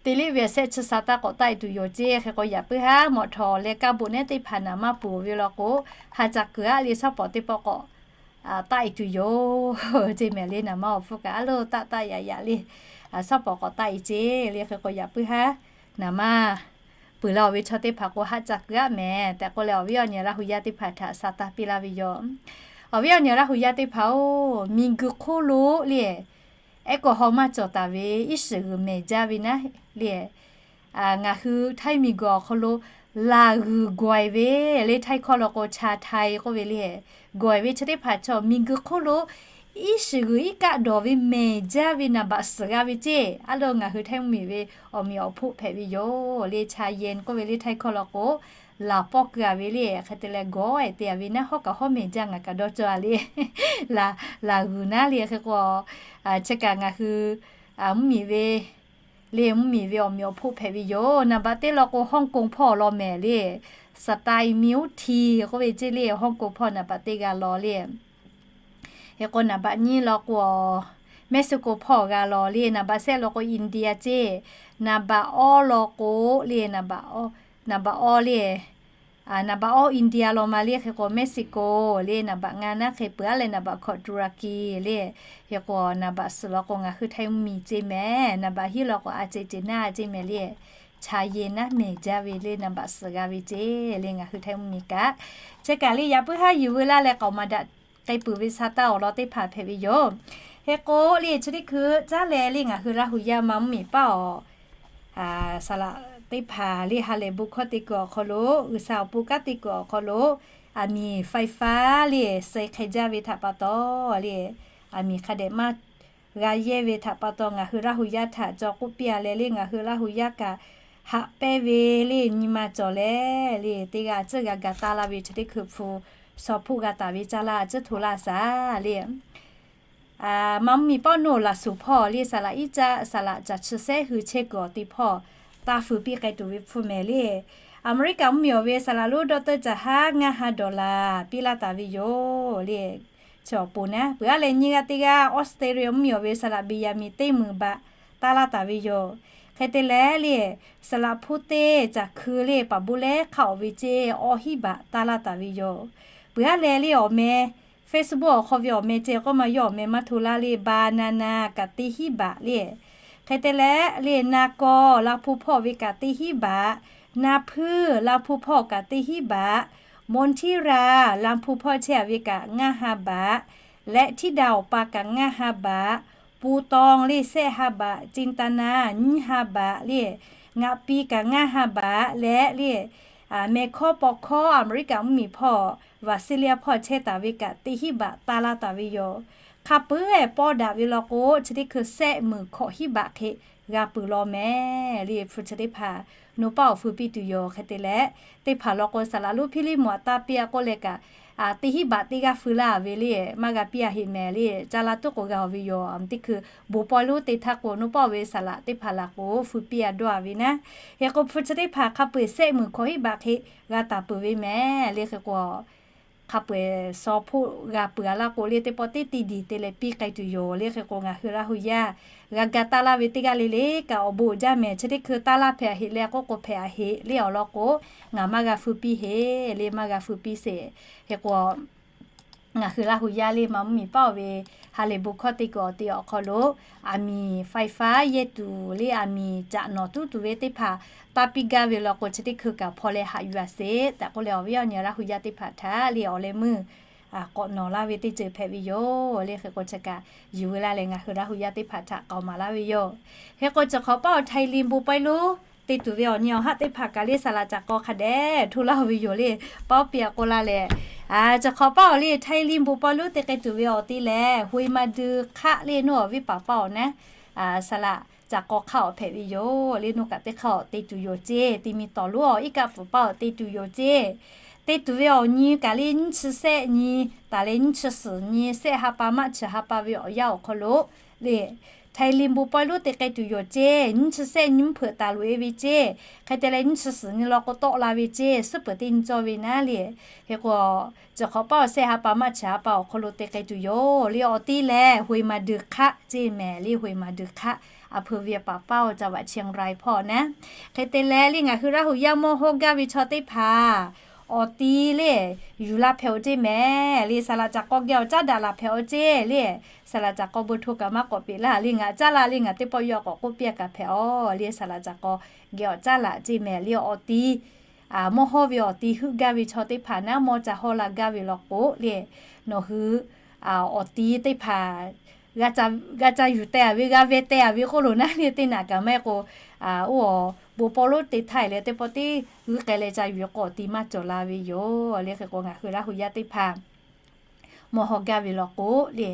Teˇ liˇ ve shehˆ chi sa taˇ k'awꞈ taˆ-e tuˬ yoˬ ceˇ. Hk'e k'o yaꞈ puiˉ haˉ mawꞈ htawˍ leh kaˇ boꞈ nehˉ teˇ hpaˍ naˍ manˇ peuˬ ve law k'o ha ca kuiˬ-aˉ le shawˉ pawˍ teˇ pawˆ k'awꞈ taˆ-e tuˬ yoˬ ceˇ mehˍ le naˍ manˇ awˬ hpfuhˇ kaꞈ a loˬ taˆ taˆ yaꞈ yaꞈ le shawˉ pawˍ k'awꞈ taˆ-e ceˇ le. Hk'e k'o yaꞈ puiˉ haˉ naˍ manˇ peuˬ la-oˬ ve chaw teˇ hpaˍ k'o ha ca kuiˬ-aˉ mehˍ tehꞈ k'oˆ leh awˬ viˉ awˬ nyi Laˇ hu yaˇ teˇ hpaˍ htaꞈ sa taˇ piˇ laˇ ve yoˬ. Awˬ viˉ awˬ nyi Laˇ hu yaˇ teˇ hpaˍ-oˬ, miˬguiˬ hk'oˆ lo le ehˉ k'o haw maˇ cawˬ taˍ ve iˉ shiˍ g'uiˬ mehˍ jaˇ ve naˉ le. Ngaˬ hui Htaiˇ miˬguiˬ awˬ hk'aw lo laˬ g'uiˬ gawˬ-e ve le Htaiˇ hkawˇ law k'o cha Htaiˇ k'oˆ ve le gawˬ-e ve chi teˇ hpaˍ chaw miˬguiˬ hk'oˆ lo iˉ shiˍ g'uiˬ iˉ kaˆ dawˬ ve mehˍ jaˇ ve naˍ baꞈ suhˍ g'a ve ceˇ. A loˬ ngaˬ hui Htaiˇ mvuhˇmiˬ ve awˬ miˬ awˬ hpoˆ hpehꞈ ve yoˬ le cha Yen k'oˆ ve le Htaiˇ hkawˇ law k'o laˬ pawˆ keu-a ve le hk'e te leh gawˬ-e te-a ve naˉ hawˉ kaꞈ hawˉ mehˍ jaˇ ngaˬ kaꞈ dawˇ cawˇ-a le. Laˬ g'uiˬ naˉ le hk'e k'o chi kaꞈ ngaˬ hui mvuhˇmiˬ ve le mvuhˇmiˬ ve awˬ miˬ awˬ hpoˆ hpehꞈ ve yoˬ. Naˍ baꞈ teˇ law k'o Hawˇ k'oˍ hpawˇ law mehˍ le State Myiu Thi k'oˆ ve ceˇ le Hawˇ k'oˍ hpawˇ naˍ baꞈ teˇ g'a law le. Hk'e k'o naˍ baꞈ nyiˇ law k'o Mexico hpawˇ g'a law le. Naˍ baꞈ shehˆ law k'o India ceˇ. Naˍ baꞈ awˇ law k'o le naˍ baꞈ awˇ le naˍ baꞈ awˇ India law ma le, hk'e k'o Mexico le, naˍ baꞈ ngaˇ naˉ hk'e peuˬ aˉ leh naˍ baꞈ hkawꞈ Turkey le, hk'e k'o naˍ baꞈ suhˍ law k'o ngaˬ hui htaiˇ mvuhˇmiˬ ceˇ mehˍ, naˍ baꞈ hiˉ law k'o Argentina ceˇ mehˍ le, chaˇ yeˬ naˉ mehˍ jaˇ ve le, naˍ baꞈ suhˍ g'a ve ceˇ le, ngaˬ hui htaiˇ mvuhˇmiˬ kaꞈ. Chi kaꞈ le yaꞈ puiˉ haˉ yuˬ veu laˇ leh k'aoˍ maˍ daꞈ k'ai peuˬ ve sha taˇ awˬ lawn teˇ hpaˍ hpehꞈ ve yoˬ. Hk'e k'o le chi teˇ hkui caˉ leh le ngaˬ hui Laˇ hu yaˇ ma mvuhˇmiˬ paˇ awˬ saˍ laꞈ teˇ hpaˍ le ha lehˬ bon hkawˇ te kuiˬ awˬ hk'aw lo, G'uiˬsha awˬ pon kanˉ te kuiˬ awˬ hk'aw lo, aˬ miˍ faiˍ faˉ le suh hk'e jaˇ ve htaꞈ pa taw le, aˬ miˍ hk'a dehꞈ maˇ g'a yehˇ ve htaꞈ pa taw ngaˬ hui Laˇ hu yaˇ htaꞈ caw k'oˆ piˇ a leh le ngaˬ hui Laˇ hu yaˇ kaꞈ haꞈ pehnˇ ve le nyi ma cawˬ leh le teˇ g'aˇ tcuhˇ g'a ga taˇ laˇ ve chi teˇ hkui hpu shaw hpoˆ g'a taˍ ve caˇ laˇ tcuhˇ hto laˇ shaˍ le. Ma mvuhˇmiˬ paˇ awˬ naw laˬ suhˍ hpawˇ le saˍ laꞈ iˉ caˆ saˍ laꞈ caˬ chi sehˉ hui chehˇ kuiˬ awˬ ti hpawˇ taˇ feu piˇ k'ai tuˬ ve hpu mehˍ le. Aˍmeˍriˆkaꞈ mvuhˇmiˬ awˬ ve saˍ laꞈ lonˉ dawˇ teuˇ caˬ haˉ ngaˇ ha dollar piˇ laˇ taˍ ve yoˬ le. Chi awˬ pon naˉ peuˬ aˉ leh nyiˇ g'aˇ teˇ g'aˇ Australia mvuhˇmiˬ awˬ ve saˍ laꞈ Benjamin teˇ meunˍ baꞈ taˇ laˇ taˍ ve yoˬ. Hk'e te leh le, saˍ laꞈ hpu teˇ caˬ hkui le paˍ bon lehˉ hk'aˆ awˬ ve ceˇ awˇ hiˉ baꞈ taˇ laˇ taˍ ve yoˬ. Peuˬ aˉ leh le awˬ meh Facebook awˬ hk'aw ve awˬ meh ceh k'oˆ ma yawˇ awˬ meh maˇ hto laˇ le, banana kaꞈ teˇ hiˉ baꞈ le. Hk'e te leh le na kaw la hpu hpawˇ ve kaꞈ teˇ hiˉ baꞈ, na hpuiˇ la hpu hpawˇ kaꞈ teˇ hiˉ baꞈ, monstera la hpu hpawˇ chehˇ a ve kaꞈ ngaˇ ha baꞈ, leh htiˇ daꞈ awˬ pa kaꞈ ngaˇ ha baꞈ, pu taw le sehˆ ha baꞈ, cin ta na nyiˇ ha baꞈ le, ngaꞈ pi kaꞈ ngaˇ ha baꞈ leh le, mehˬ hkawˇ paw hkawˇ Aˍmeˍriˆkaꞈ mvuhˇmiˬ hpawˇ Visalia hpawˇ chehˇ taˍ ve kaꞈ teˇ hiˉ baꞈ taˇ laˇ taˍ ve yoˬ. Hk'a peu-eˬ pawˇ daꞈ ve law k'o chi teˇ hkui sehˆ meunˍ hkawꞈ hiˉ baꞈ hk'e g'a peuˬ law mehˍ le hpu chi teˇ hpaˍ. Nawˬ paˇ awˬ feu piˇ tuˬ yoˬ. Hk'e te leh teˇ hpaˍ law k'o saˍ laꞈ lonˉ Hpiˇliˇmawˬ taˇ piˇ a k'oˆ leh kaꞈ, teˇ hiˉ baꞈ teˇ g'aˇ feu laˇ ve le, maˇ g'a piˇ a heꞈ mehˍ le, caˇ laˇ tuˉ k'oˍ g'a awˬ ve yoˬ. Teˇ hkui bon pawehˇ lonˉ te htaˇ k'o nawˬ paˇ awˬ ve saˍ laꞈ teˇ hpaˍ laˬ k'o feu piˇ a dawˇ a ve naˉ. Hk'e k'o hpu chi teˇ hpaˍ hk'a peu-eˬ sehˆ meunˍ hkawꞈ hiˉ baꞈ hk'e g'a taˍ peuˬ ve mehˍ le. Hk'e k'o hk'a peu-eˬ shaw hpoˆ g'a peuˬ a laˇ k'o le teˇ pawˆ teˇ te diˬ te leh piˇ k'ai tuˬ yoˬ le. Hk'e k'o ngaˬ hui Laˇ hu yaˇ g'a ga taˇ laˇ ve teˇ g'aˇ le le kaꞈ awˬ bon uiˍ jaˇ mehˍ. Chi teˇ hkui taˇ laˇ hpehꞈ a heꞈ le k'oˆ k'o hpehꞈ a heꞈ le awˬ lawn k'o, ngaˬ maˇ g'a feu piˇ heꞈ le, maˇ g'a feu piˇ sheˍ. Hk'e k'o ngaˬ hui Laˇ hu yaˇ le ma mvuhˇmiˬ paˇ awˬ ve ha lehˬ bon hkawˇ te kuiˬ awˬ ti awˬ hk'aw lo, aˬ miˍ faiˍ faˉ yehˇ tuˬ le aˬ miˍ caꞈ nawˍ tuˉ tuˬ ve teˇ hpaˍ taˇ piˇ gaˇ ve law k'o chi teˇ hkui kaꞈ hpaw leh haꞈ yuˬ a sheˍ tehꞈ k'oˆ leh awˬ viˉ awˬ nyi Laˇ hu yaˇ teˇ hpaˍ htaꞈ le awˬ leh meuˇ k'awꞈ nawˬ laˇ ve teˇ ceuˬ hpehꞈ ve yoˬ le. Hk'e k'o chi kaꞈ yuˬ veu laˇ leh ngaˬ hui Laˇ hu yaˇ teˇ hpaˍ htaꞈ k'aoˍ maˍ laˇ ve yoˬ. Hk'e k'o chi hk'awꞈ paˇ awˬ Htaiˇ liˇ bon pawehˇ lonˉ te tuˬ ve awˬ nyi awˬ haˆ teˇ hpaˍ kaꞈ le saˍ laꞈ caꞈ k'aw hk'a dehꞈ hto laˇ ve yoˬ le. Paˇ piˇ a k'oˆ laˇ leh, chi hk'awꞈ paˇ awˬ le Htaiˇ liˇ bon pawehˇ lonˉ te k'ai tuˬ ve awˬ ti lehˬ, Huiˍ maˍ duiˬ hk'aˆ le nawˬ awˬ viˉ paˍ paˇ awˬ naˉ saˍ laꞈ caꞈ k'aw hk'aˆ awˬ hpehꞈ ve yoˬ le. Nawˬ kaꞈ teˇ hk'aˆ awˬ te tuˬ yoˬ ceˇ. Teˇ miˬ tawˍ lonˉ awˬ iˉ kaˆ pfuhˍ paˇ awˬ te tuˬ yoˬ ceˇ. Te tuˬ ve awˬ nyi kaꞈ le nyiˇ chi sehˆ nyi taˍ leh nyiˇ chi suhˍ nyi sehˆ ha pa maˆ chi ha pa ve awˬ yanˇ awˬ hk'aw lo le Htaiˇ liˇ bon pawehˇ lonˉ te k'ai tuˬ yoˬ ceˇ. Nyiˇ chi sehˆ nyi mvuhˇ hpeuꞈ taˍ loꞈ e ve ceˇ. Hk'e te leh nyiˇ chi suhˍ nyi law k'o tawˆ la ve ceˇ. Suhˉ peuˬ teˇ nyi cawˇ ve naˉ le. Hk'e k'o chi hk'awꞈ paˇ awˬ sehˆ ha pa maˆ chi ha pa awˬ hk'aw lo te k'ai tuˬ yoˬ le. Awˬ ti lehˬ Huiˍ maˍ duiˬ hk'aˆ ceˇ mehˍ le. Huiˍ maˍ duiˬ hk'aˆ a hpeu ve paˍ paˇ awˬ ca vaꞈ Chiang Rai hpawˇ naˉ. Hk'e te leh le ngaˬ hui Laˇ hu yaˇ mawˇ hawˇ gaˇ ve chaw teˇ hpaˍ awˬ ti le yuˬ la hpehꞈ awˬ ceˇ mehˍ le. Saˍ laꞈ caꞈ k'aw geh awˬ caˉ daꞈ laˬ hpehꞈ awˬ ceˇ le. Saˍ laꞈ caꞈ k'aw bon hto kaꞈ maˇ k'awꞈ peꞈ laˇ le ngaˬ caˉ laˇ le ngaˬ teˇ pawˆ yawˇ k'awꞈ k'oˆ piˇ a kaꞈ hpehꞈ aˬ le. Saˍ laꞈ caꞈ k'aw geh awˬ caˉ laˬ ceˇ mehˍ le. Awˬ ti mawˇ hawˇ ve awˬ ti heuˆ gaˇ ve chaw teˇ hpaˍ naˉ mawˇ ca hawˇ la gaˇ ve law k'o le, nawˬ hui awˬ ti teˇ hpaˍ g'a ca yuˬ teh a ve g'a ve teh a ve k'oˆ lo naˉ le teˇ naꞈ kaꞈ maˇ heˆ k'o, oˇ awˬ bon pawehˇ lonˉ te htaˇ e leh teˇ pawˆ teˇ g'uiˇ k'ai leh ca yuˬ k'o awˬ ti maˇ cawˬ la ve yoˬ le. Hk'e k'o ngaˬ hui Laˇ hu yaˇ teˇ hpaˍ mawˇ hawˇ gaˇ ve law k'o le,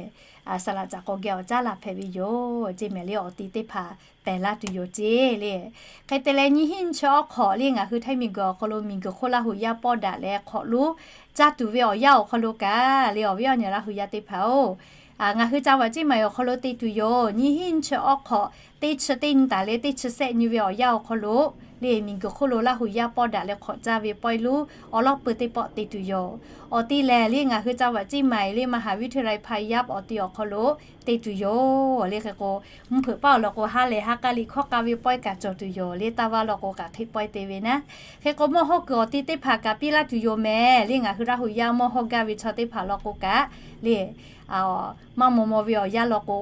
saˍ laꞈ caꞈ k'aw geh awˬ caˉ laˬ hpehꞈ ve yoˬ ceˇ mehˍ le. Awˬ ti teˇ hpaˍ pehˬ laˇ tuˬ yoˬ ceˇ le. Hk'e te leh nyiˇ hinˉ nyiˇ chi awˉ hk'awꞈ le ngaˬ hui Htaiˇ miˬguiˬ awˬ hk'aw lo miˬguiˬ hk'oˆ Laˇ hu yaˇ pawˇ daꞈ leh hk'awꞈ lonˉ caˇ tuˬ ve awˬ yanˇ awˬ hk'aw lo kaꞈ le awˬ viˉ awˬ nyi Laˇ hu yaˇ teˇ hpaˍ-oˬ, ngaˬ hui ca vaꞈ ceˇ maˬ awˬ hk'aw lo te tuˬ yoˬ. Nyiˇ hinˉ nyiˇ chi awˇ hk'awꞈ, teˇ chi teˇ nyi taˍ leh teˇ chi sehˆ nyi ve awˬ yanˇ awˬ hk'aw lo, le miˬguiˬ hk'oˆ lo Laˇ huˍ yaˇ pawˇ daꞈ leh hk'awꞈ caˇ ve pawehˇ lonˉ awˬ lawˉ peuˬ teˇ pawˆ te tuˬ yoˬ. Awˬ te lehˬ le ngaˬ hui ca vaꞈ ceˇ maˬ le มหาวิทยาลัยพายัพ awˬ te awˬ hk'aw lo te tuˬ yoˬ le. Hk'e k'o, mvuhˇ hpeuꞈ paˆ awˬ lawn k'o, ha lehˬ ha k'a liꞈ hkawˇ k'a ve pawehˇ kaꞈ cawˬ tuˬ yoˬ le. Taˇ vaˇ lawn k'o, k'aꞈ hk'e pawehˇ te ve naˉ. Hk'e k'o, mawˇ hawˇ kuiˬ awˬ te teˇ hpaˍ kaꞈ piˇ laˇ tuˬ yoˬ mehˍ le. Ngaˬ hui Laˇ huˍ yaˇ mawˇ hawˇ gaˇ ve chaw teˇ hpaˍ lawn k'o kaꞈ le, maˇ maw maw ve awˬ yanˇ lawn k'o,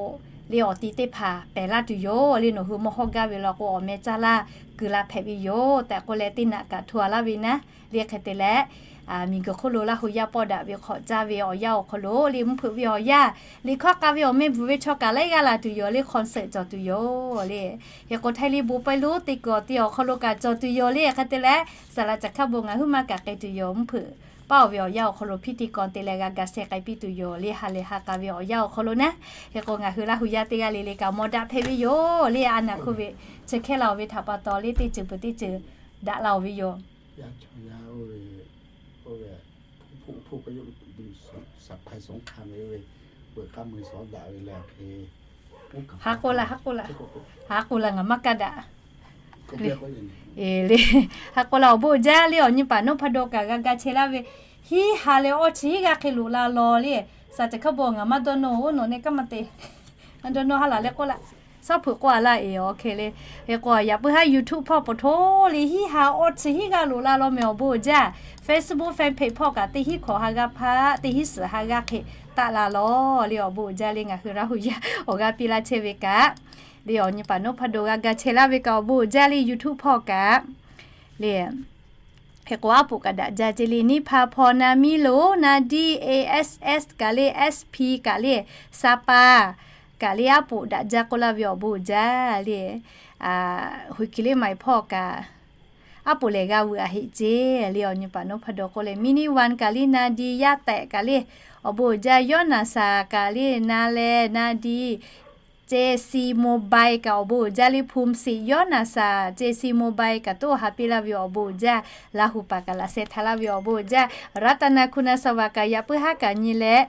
le awˬ te teˇ hpaˍ pehˬ laˇ tuˬ yoˬ le. Nawˬ hui mawˇ hawˇ gaˇ ve lawn k'o, awˬ meh caˇ laˇ kuiˬ la hpehꞈ ve yoˬ tehꞈ k'oˆ leh, teˇ naꞈ kaꞈ hto a laˇ ve naˉ. Le hk'e te leh, miˬguiˬ hk'oˆ lo Laˇ huˍ yaˇ pawˇ daꞈ ve hk'awꞈ caˇ ve awˬ yanˇ awˬ hk'aw lo le, mvuhˇ hpeuꞈ ve awˬ yanˇ, liꞈ hkawˇ k'a ve awˬ meh bvuhˬ ve chaw kaꞈ laiˉ g'aˇ la tuˬ yoˬ le. Concert cawˬ tuˬ yoˬ le. Hk'e k'o, Htaiˇ liˇ bon pawehˇ lonˉ te kuiˬ awˬ te awˬ hk'aw lo kaꞈ cawˬ tuˬ yoˬ le. Hk'e te leh, saˍ laꞈ caˬ hkaˇ bon ngaˬ huiˉ maˇ kaꞈ k'ai tuˬ yoˬ. Mvuhˇ hpeuꞈ paˆ awˬ ve awˬ yanˇ awˬ hk'aw lo พิธีกร te leh g'a ga sheh k'ai piˇ tuˬ yoˬ le. Ha lehˬ ha k'a ve awˬ yanˇ awˬ hk'aw lo naˉ. Hk'e k'o, ngaˬ hui Laˇ huˍ yaˇ teˇ g'aˇ le le kaꞈ mawˬ daꞈ hpehꞈ ve yoˬ le. A naˍ hkoˇ ve chi hkehˇ la awˬ ve htaꞈ pa taw le, teˇ ceuˬ peuˬ teˇ ceuˬ daꞈ la awˬ ve yoˬ. Ha k'oˆ la, ha k'oˆ la, ha k'oˆ la, ngaˬ maˇ kaˇ daꞈ le. Ha k'oˆ la, awˬ bon uiˍ jaˇ le. Awˬ nyi paˍ Noˉ hpa daw kaꞈ g'a ga chehˇ laˇ ve, hiˉ ha leh awˇ chi hiˉ g'aˇ hk'e loꞈ la law le. Saˍ caˬ hkaˇ bon ngaˬ maˇ dawˇ nawˇ, oˇ nawˬ ne kaˇ maˇ te. Maˇ dawˇ nawˇ ha laˬ leh k'oˆ laˇ. Shaˉ hpeuꞈ k'oˆ a laˇ e, awˬ hk'e le. Hk'e k'o, yaꞈ puiˉ haˉ YouTube hpawˇ pa taw le, hiˉ ha awˇ chi hiˉ g'aˇ loꞈ la law mehˍ awˬ bon uiˍ jaˇ. Facebook fan page hpawˇ kaꞈ teˇ hinˉ hkawꞈ ha g'aˇ hpaˇ, teˇ hinˉ suhˍ ha g'aˇ hk'e taˆ la law le. Awˬ bon uiˍ jaˇ le. Ngaˬ hui Laˇ huˍ yaˇ awˬ g'aˇ piˇ laˇ chehˇ ve kaꞈ le, awˬ nyi paˍ Noˉ hpa daw g'a ga chehˇ laˇ ve kaꞈ awˬ bon uiˍ jaˇ le. YouTube hpawˇ kaꞈ le, hk'e k'o, aˉ poꞈ kaꞈ daꞈ jaˇ ce le. Niˇ hpa hpaw na miˇ lo na diˇ A S S kaꞈ le, S P kaꞈ le, Sa pa kaꞈ le, aˉ poꞈ daꞈ jaˇ k'oˆ laˇ ve awˬ bon uiˍ jaˇ le. Huiˍ kiˬ le maiˍ hpawˇ kaꞈ aˉ poꞈ lehˬ g'a veuꞈ a heˆ ce le. Awˬ nyi paˍ Noˉ hpa daw k'oˆ le, miˇ niˇ wan kaꞈ le, na diˇ yaˇ tehꞈ kaꞈ le, awˬ bon uiˍ jaˇ. Yawˇ naˍ saˍ kaꞈ le, na leh na diˇ, ce si mobile kaꞈ awˬ bon uiˍ jaˇ le. Hpu siꞈ yawˇ naˍ saˍ ce si mobile kaꞈ toˇ ha piˇ laˇ ve awˬ bon uiˍ jaˇ. Laˇ huˍ paˍ kaꞈ laꞈ sheh hta laˇ ve awˬ bon uiˍ jaˇ. Raˍtaˍnaˍ Hkunaˍsaˍvaˍ kaꞈ yaꞈ puiˉ haˉ kaꞈ nyi leh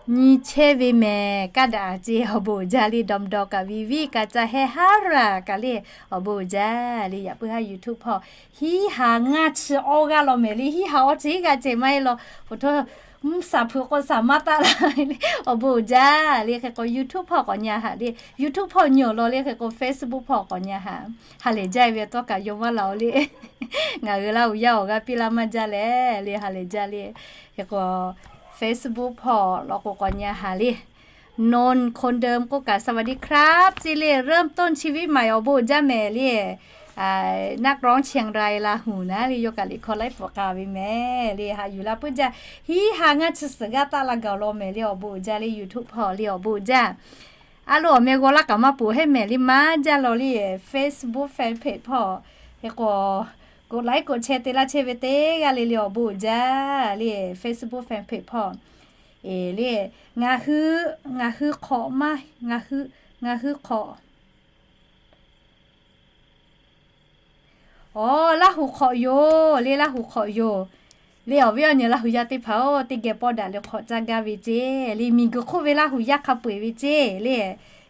nyi chehˇ ve mehˍ kaˇ daꞈ ce. Awˬ bon uiˍ jaˇ le. Dawˬ dawˬ kaꞈ viˍ viˉ kaꞈ ca heh haˉ raˍ kaꞈ le, awˬ bon uiˍ jaˇ le. Yaꞈ puiˉ haˉ YouTube hpawˇ hiˉ ha ngaˇ chi awˇ g'aˇ law mehˍ le. Hiˉ ha awˇ chi hiˉ g'aˇ ceh maˇ heˆ law. Pfuhˍ htawˇ mvuhˇ shaˍ hpeuꞈ k'o shaˍ maˇ taˆ la le. Awˬ bon uiˍ jaˇ le. Hk'e k'o, YouTube hpawˇ k'awꞈ nyi a haꞈ le. YouTube hpawˇ nyi awˬ lawn le. Hk'e k'o, Facebook hpawˇ k'awꞈ nyi a haꞈ. Ha lehˬ jaˇ ve tawˇ kaꞈ yaw maˇ la oˬ le. Ngaˬ hui Laˇ huˍ yaˇ awˬ g'aˇ piˇ laˇ maˇ jaˇ leh le, ha lehˬ jaˇ le. Hk'e k'o, Facebook hpawˇ law k'o k'awꞈ nyi a haꞈ le. นนท์คนเดิม k'oˆ kaꞈ สวัสดีครับ ce le. เริ่มต้นชีวิตใหม่ awˬ bon uiˍ jaˇ mehˍ le. Naˆ krawˉ Chiang Rai Laˇ huˍ naˉ le, yawˇ kaꞈ liꞈ hkawˇ laiˉ pfuhˍ k'a ve mehˍ le. Haꞈ yuˬ la puiˉ jaˇ. Hiˉ ha ngaˇ chi suhˍ g'aˇ taˆ la gaˬ law mehˍ le. Awˬ bon uiˍ jaˇ le. YouTube hpawˇ le, awˬ bon uiˍ jaˇ. A lo awˬ meh g'aw laˇ kaꞈ maˇ poˬ hehˉ mehˍ le, maˇ jaˇ law le. Facebook fan page hpawˇ hk'e k'o, กดไลค์ กดแชร์ te laˇ chehˇ ve teˇ g'aˇ le le, awˬ bon uiˍ jaˇ le. Facebook fan page hpawˇ e le, ngaˬ hui, ngaˬ hui hk'awꞈ maˇ, ngaˬ hui, ngaˬ hui hk'awꞈ Aw, Laˇ huˍ hk'awꞈ yoˬ le. Laˇ huˍ hk'awꞈ yoˬ le. Awˬ viˉ awˬ nyi Laˇ huˍ yaˇ teˇ hpaˍ-oˬ, teˇ geh pawˇ daꞈ le hk'awꞈ caˇ gaˇ ve ce le. Miˬguiˬ hk'oˆ ve Laˇ huˍ yaˇ hk'a peu-eˬ ve ce le.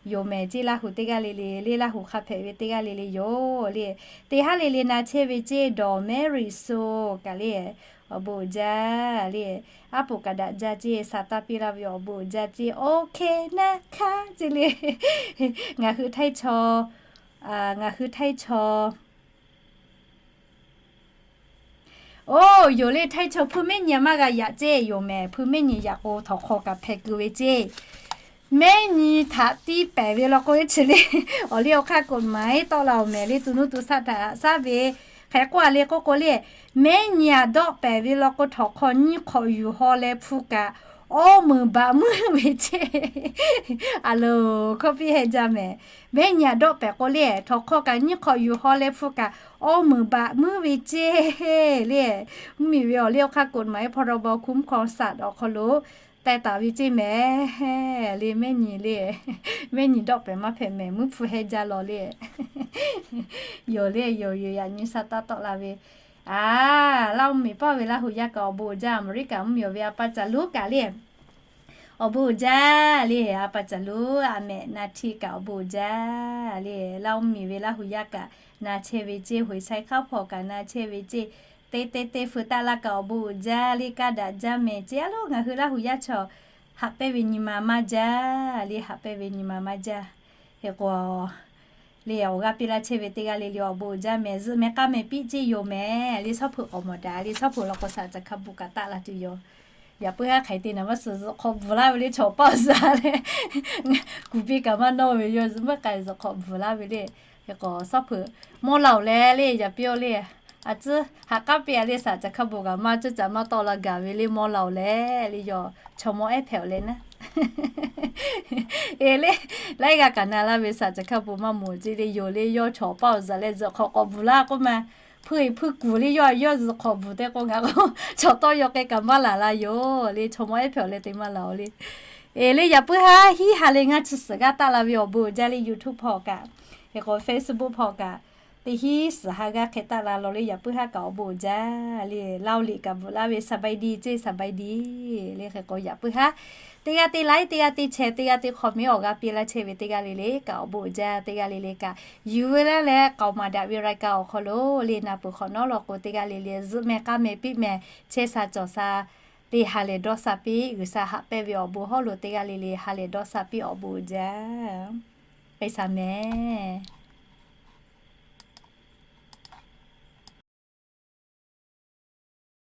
Yoˬ mehˍ ce. Laˇ huˍ teˇ g'aˇ le le le, Laˇ huˍ hk'a hpehꞈ ve teˇ g'aˇ le le yoˬ le. Teˇ haˉ le le na chehˇ ve ce. Dawˬ Mehˉ riˍ so kaꞈ le, awˬ bon uiˍ jaˇ le. Aˉ poꞈ kaꞈ daꞈ jaˇ ce. Sa taˇ piˇ laˇ ve awˬ bon uiˍ jaˇ ce. OK naˇ hkaˇ ce le. Ngaˬ hui Htaiˇ chaw, ngaˬ hui Htaiˇ chaw Oˇ, yoˬ le. Htaiˇ chaw hpui mehˉ nyi maˇ g'a yaꞈ ce. Yoˬ mehˍ, hpui mehˉ nyi yaꞈ k'o htawnˍ hk'aw kaꞈ hpeh keu ve ce. Mehˉ nyi htaꞈ tiˇ pehˍ ve law k'o, chi le, awˬ liˇ awˬ hk'aˇ กฎหมาย tawˆ la-oˬ mehˍ le. To nuˇ to shaˆ htaꞈ haꞈ shaˉ ve hk'e k'oˆ a le k'oˆ k'o le, mehˉ nyi htaꞈ dawˆ pehˍ ve law k'o, htawnˍ hk'aw nyiˇ hk'awꞈ yuˬ haw leh hpu kaꞈ awˇ meunˍ baꞈ muiˉ ve ce. A loˬ, hkawˇ piˇ heh jaˇ mehˍ. Mehˉ nyi htaꞈ dawˆ pehˍ k'o le, htawnˍ hk'aw kaꞈ nyiˇ hk'awꞈ yuˬ haw leh hpu kaꞈ awˇ meunˍ baꞈ muiˉ ve ce le. Mvuhˇ miˬ ve awˬ liˇ awˬ hk'aˇ กฎหมาย พรบ คุ้มครองสัตว์ awˬ hk'aw lo teh taˍ ve ce mehˍ le. Mehˉ nyi le, mehˉ nyi dawˆ pehˍ maˇ hpehꞈ mehˍ, muiˉ hpu heh jaˇ law le. Yoˬ le, yoˬ yoˬ, yaꞈ nyi sha taˇ tawˆ la ve. A, Laˇ huˍ miˬ paˇ ve Laˇ huˍ yaˇ kaꞈ awˬ bon uiˍ jaˇ. Aˍmeˍriˆkaˍ mvuhˇ miˬ ve a pa caˍ luˉ kaꞈ le, Awˬ bon uiˍ jaˇ le, a pa caˬ lo a mehꞈ na htiˇ kaꞈ awˬ bon uiˍ jaˇ le, Laˇ oˇ miˬ ve Laˇ hu yaˇ kaꞈ na chehˇ ve ceˇ, hoꞈ e shai hk'aˇ hpawˇ kaꞈ na chehˇ ve ceˇ, teˇ teˇ teˇ feu taˆ laˇ kaꞈ awˬ bon uiˍ jaˇ le, kaˇ daꞈ jaˇ mehˍ ceˇ. A loˉ ngaˬ hui Laˇ hu yaˇ chaw haꞈ pehnˇ ve nyi ma maˇ jaˇ le, haꞈ pehnˇ ve nyi ma maˇ jaˇ. Hk'e k'o le, awˬ g'aˇ piˇ laˇ chehˇ ve teˇ g'aˇ le le awˬ bon uiˍ jaˇ mehˍ. Zuhꞈ mehˍ k'aˇ mehˍ piˇ ceˇ yoˬ mehˍ le, shawˉ hpeuꞈ k'awꞈ mawˬ daꞈ le, shawˉ hpeuꞈ law k'o saꞈ caˬ hkaˇ bon kaꞈ taˆ la tuˬ yoˬ. Yaꞈ puiˉ haˉ hk'aˬ hk'e te naˍ maˇ suhˍ zuhꞈ hk'awꞈ bvuhˬ laˇ ve le, chaw paˇ zuhꞈ leh kuˬ piˇ kaꞈ maˇ nawˇ ve yoˬ, zuhꞈ meuˇ k'ai zuhꞈ hk'awꞈ bvuhˬ laˇ ve le. Hk'e k'o shawˉ hpeuꞈ mawˇ la oˬ leh le, yaꞈ piˇ oˬ le, a tcuhˉ haꞈ k'aˉ piˇ a le, saꞈ caˬ hkaˇ bon kaꞈ maˇ ceuˇ caꞈ maˇ tawˆ la gaˬ ve le, mawˇ la oˬ leh le, yawˇ chaw mawˇ ehˉ hpehꞈ oˬ leh naˉ. E le, laiˉ g'a kaꞈ na laˇ ve saꞈ caˬ hkaˇ bon maˇ moˍ ceˇ le, yoˬ le, yawˇ chaw paˇ awˬ zuhꞈ leh zuhꞈ hk'awꞈ k'awꞈ bvuhˬ laˇ k'oˆ ma, hpuiˇ e hpuiˇ kuˬ le, yawˇ a yawˇ zuhꞈ hk'awꞈ bvuhˬ te k'o ngaˬ k'o chaw tawˇ yaw k'ai kaꞈ maˇ laˬ la yoˬ le, chaw mawˇ ehˉ hpehꞈ oˬ leh te maˇ laˬ oˬ le. E le, yaꞈ puiˉ haˉ hiˉ ha leh ngaˇ chi suhˍ g'aˇ taˆ la ve awˬ bon uiˍ jaˇ le, YouTube hpawˇ kaꞈ, hk'e k'o Facebook hpawˇ kaꞈ, teˇ hiˉ suhˍ ha g'aˇ hk'e taˆ la law le, yaꞈ puiˉ haˉ kaꞈ awˬ bon uiˍ jaˇ le, Laˇ oˇ liꞈ kaꞈ bvuhꞈ laˇ ve สบายดี ceˇ, สบายดี le. Hk'e k'o yaꞈ puiˉ haˉ teˇ g'aˇ teˇ like, teˇ g'aˇ teˇ share, teˇ g'aˇ teˇ comment awˬ g'aˇ piˇ laˇ chehˇ ve teˇ g'aˇ le le kaꞈ awˬ bon uiˍ jaˇ. Teˇ g'aˇ le le kaꞈ yuˬ ve laˇ leh k'aoˍ maˍ daꞈ ve รายการ awˬ hk'aw lo le na peuˬ hk'awꞈ nawˉ law k'o, teˇ g'aˇ le le zuhꞈ mehˍ k'aˇ mehˍ piˇ mehˍ, chehˇ sha cawˬ sha, te ha lehˬ dawˇ sha piˇ, G'uiˬsha haꞈ pehnˇ ve awˬ bon hawˉ lo teˇ g'aˇ le le ha lehˬ dawˇ sha piˇ, awˬ bon uiˍ jaˇ. K'ai sha mehˍ.